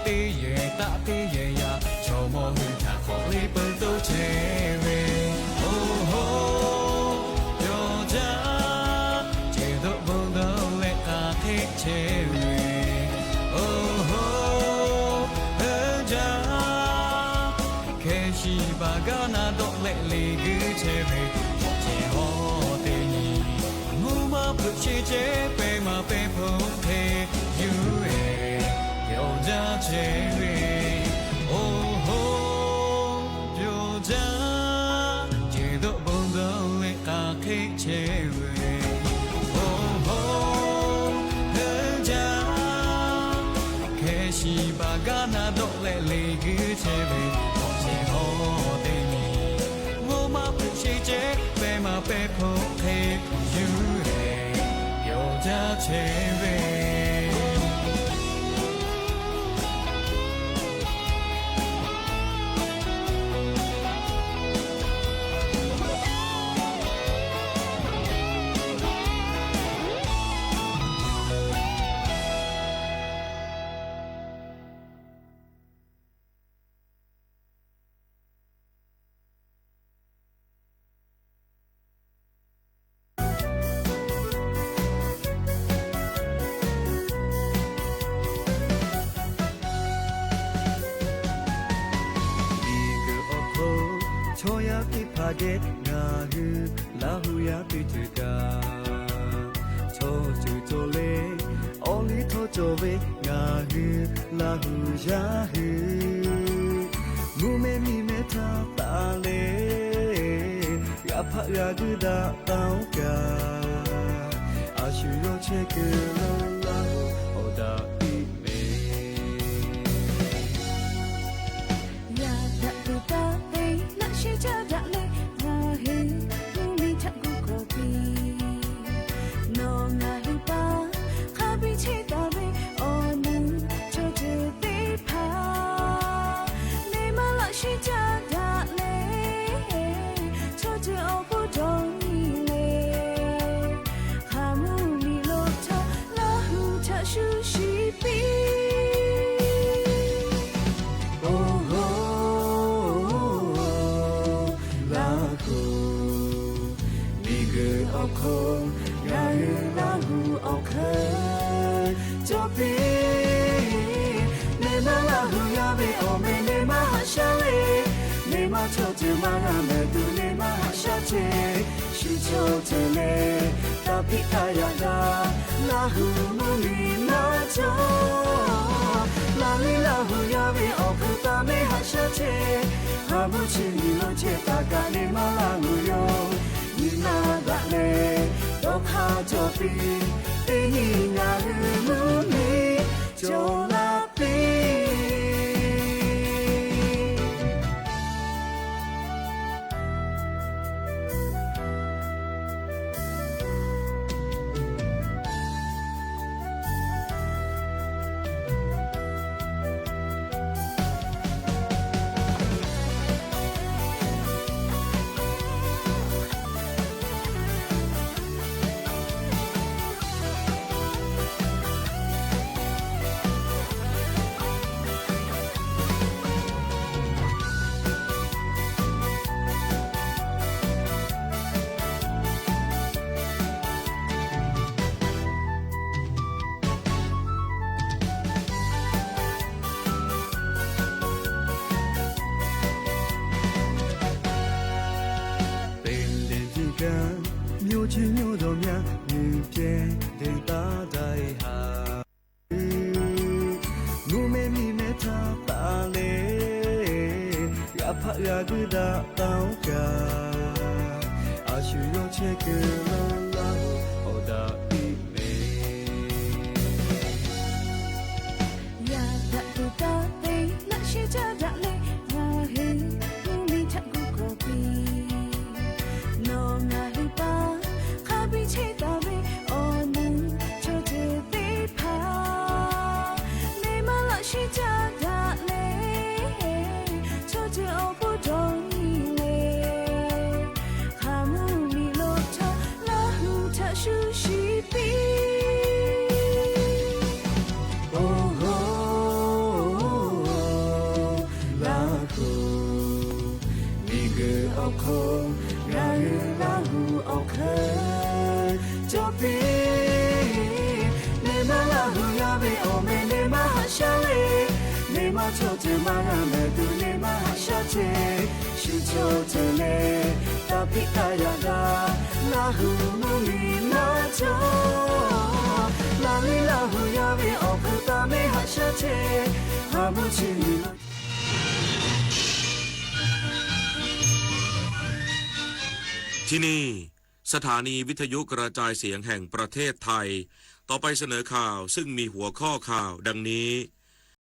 teˇ yehˬ taˆ teˇ yehˬ yaˇ chaw mawˇ hui htaꞈ k'awꞈ liˇ pui toˇ chehˇ ve. Oˇ hoˉ, yawˇ jaˇ, ceuˬ dawˆ bon dawˆ leh k'a hk'e chehˇ ve. Oˇ hoˉ, hui jaˇ, hkeh shiˍ baˬ gaˇ na dawˆ leh le guiˇ chehˇ ve. K'awꞈ ceh hawˉ teˇ nyi, mvuhˇ maˇ hpeuꞈ sheˍ chehˇ pehˇ maˍ pehˇ hpawˇ hk'e yuˬ e, yawˇ jaˇ chehˇ ve. Oˇ hoˉ, yawˇ jaˇ, ceuˬ dawˆ bon dawˆ leh k'a hk'e chehˇ ve. Oˇ hoˉ, hui jaˇ, hkeh shiˍ baˬ gaˇ na dawˆ leh le guiˇ chehˇ ve. K'awꞈ ceh hawˉ teˇ nyi, mvuhˇ maˇ hpeuꞈ sheˍ chehˇ pehˇ maˍ pehˇ hpawˇ hk'e yuˬ e, yawˇ jaˇ chehˇ ve. Miˬguiˬ awˬ hk'oˆ chaw yaˇ teˇ hpaˍ geh ngaˬ hui Laˇ hu yaˇ teˇ ceuˬ kaꞈ, chaw ceuˬ cawˬ leh awˬ liˇ htawˇ cawˬ ve ngaˬ hui Laˇ hu yaˇ hui, mvuhˇ mehˆ miˬ mehˆ htaˇ taˍ leh, g'a hpaˆ g'a guˇ daꞈ taˍ oˇ kaꞈ, a shu yawˇ chehˇ kuiˬ lo Laˇ hu awˬ daꞈ piˇ ve. hk'oˆ, ngaˬ hui Laˇ huˍ awˬ hk'e cawˬ piˇ. Neˇ maˇ Laˇ huˍ yaˇ ve awˬ meh neˇ maˇ haꞈ shaˉ le. Neˇ maˇ chaw ceuˬ maˇ g'a mehˍ tuˬ neˇ maˇ haꞈ shaˉ chehˇ. Shu chaw ceuˬ lehˬ, taˇ piˇ taˇ yaꞈ daꞈ, Laˇ huˍ mvuhˇ miˬ maˇ cawˬ. Laˇ liˇ Laˇ huˍ yaˇ ve awˬ hk'e taˇ mehˉ haꞈ shaˉ chehˇ. Haˍ mvuhˇ chi miˬ lo chehˇ taˍ kaꞈ neˇ maˇ Laˇ huˍ yoˬ. Nyi ma daꞈ leh, dawˇ hk'aˇ cawˬ piˇ. Teˇ nyi ngaˬ hui mvuhˇ miˬ cawˬ la piˇ. Teˇ nyi teˇ kaꞈ, mvuhˇ chi mvuhˇ dawˬ myaˇ nyi pehˇ te taˇ daiˇ haˍ. Mvuhˇ mehˆ miˬ mehˆ htaˇ taˍ leh, g'a hpaˆ g'a guˇ daꞈ taˍ oˇ kaꞈ, a shu yawˇ chehˇ kuiˬ la laˇ-oˬ, awˬ daꞈ piˇ ve. Yaꞈ daꞈ tuˬ taˇ te, naˆ shiˉ caˇ daꞈ leh, ngaˬ hui mvuhˇ miˬ htaꞈ gu kawˬ piˇ. Nawˬ ngaˬ hui paˇ hk'a biˇ chehˇ taˍ ve awˬ nu chaw ceuˬ teˇ hpaˍ, neˇ maˇ laꞈ shiˉ caˇ daꞈ leh, chaw ceuˬ awˬ bon dawˬ nyi leh, hk'a mvuhˇ miˬ lo chaw Laˇ huˍ htaꞈ shu shiˍ piˇ. Oˇ hoˉ, Laˇ huˍ, miˬ guiˬ awˬ hk'oˆ ngaˬ hui Laˇ huˍ awˬ hk'e cawˬ piˇ. Neˇ maˇ Laˇ huˍ yaˇ ve awˬ meh neˇ maˇ haꞈ shaˉ le. Neˇ maˇ chaw ceuˬ maˇ g'a mehˍ tuˬ neˇ maˇ haꞈ shaˉ chehˇ. Shu chaw ceuˬ lehˬ, taˇ piˇ taˇ yaꞈ daꞈ, Laˇ huˍ mvuhˇ miˬ maˇ cawˬ. Laˇ liˇ Laˇ huˍ yaˇ ve awˬ hk'e taˇ mehˉ haꞈ shaˉ chehˇ. Haˍ mvuhˇ chi miˬ lo ที่นี่ สถานีวิทยุกระจายเสียงแห่งประเทศไทย ต่อไปเสนอข่าวซึ่งมีหัวข้อข่าวดังนี้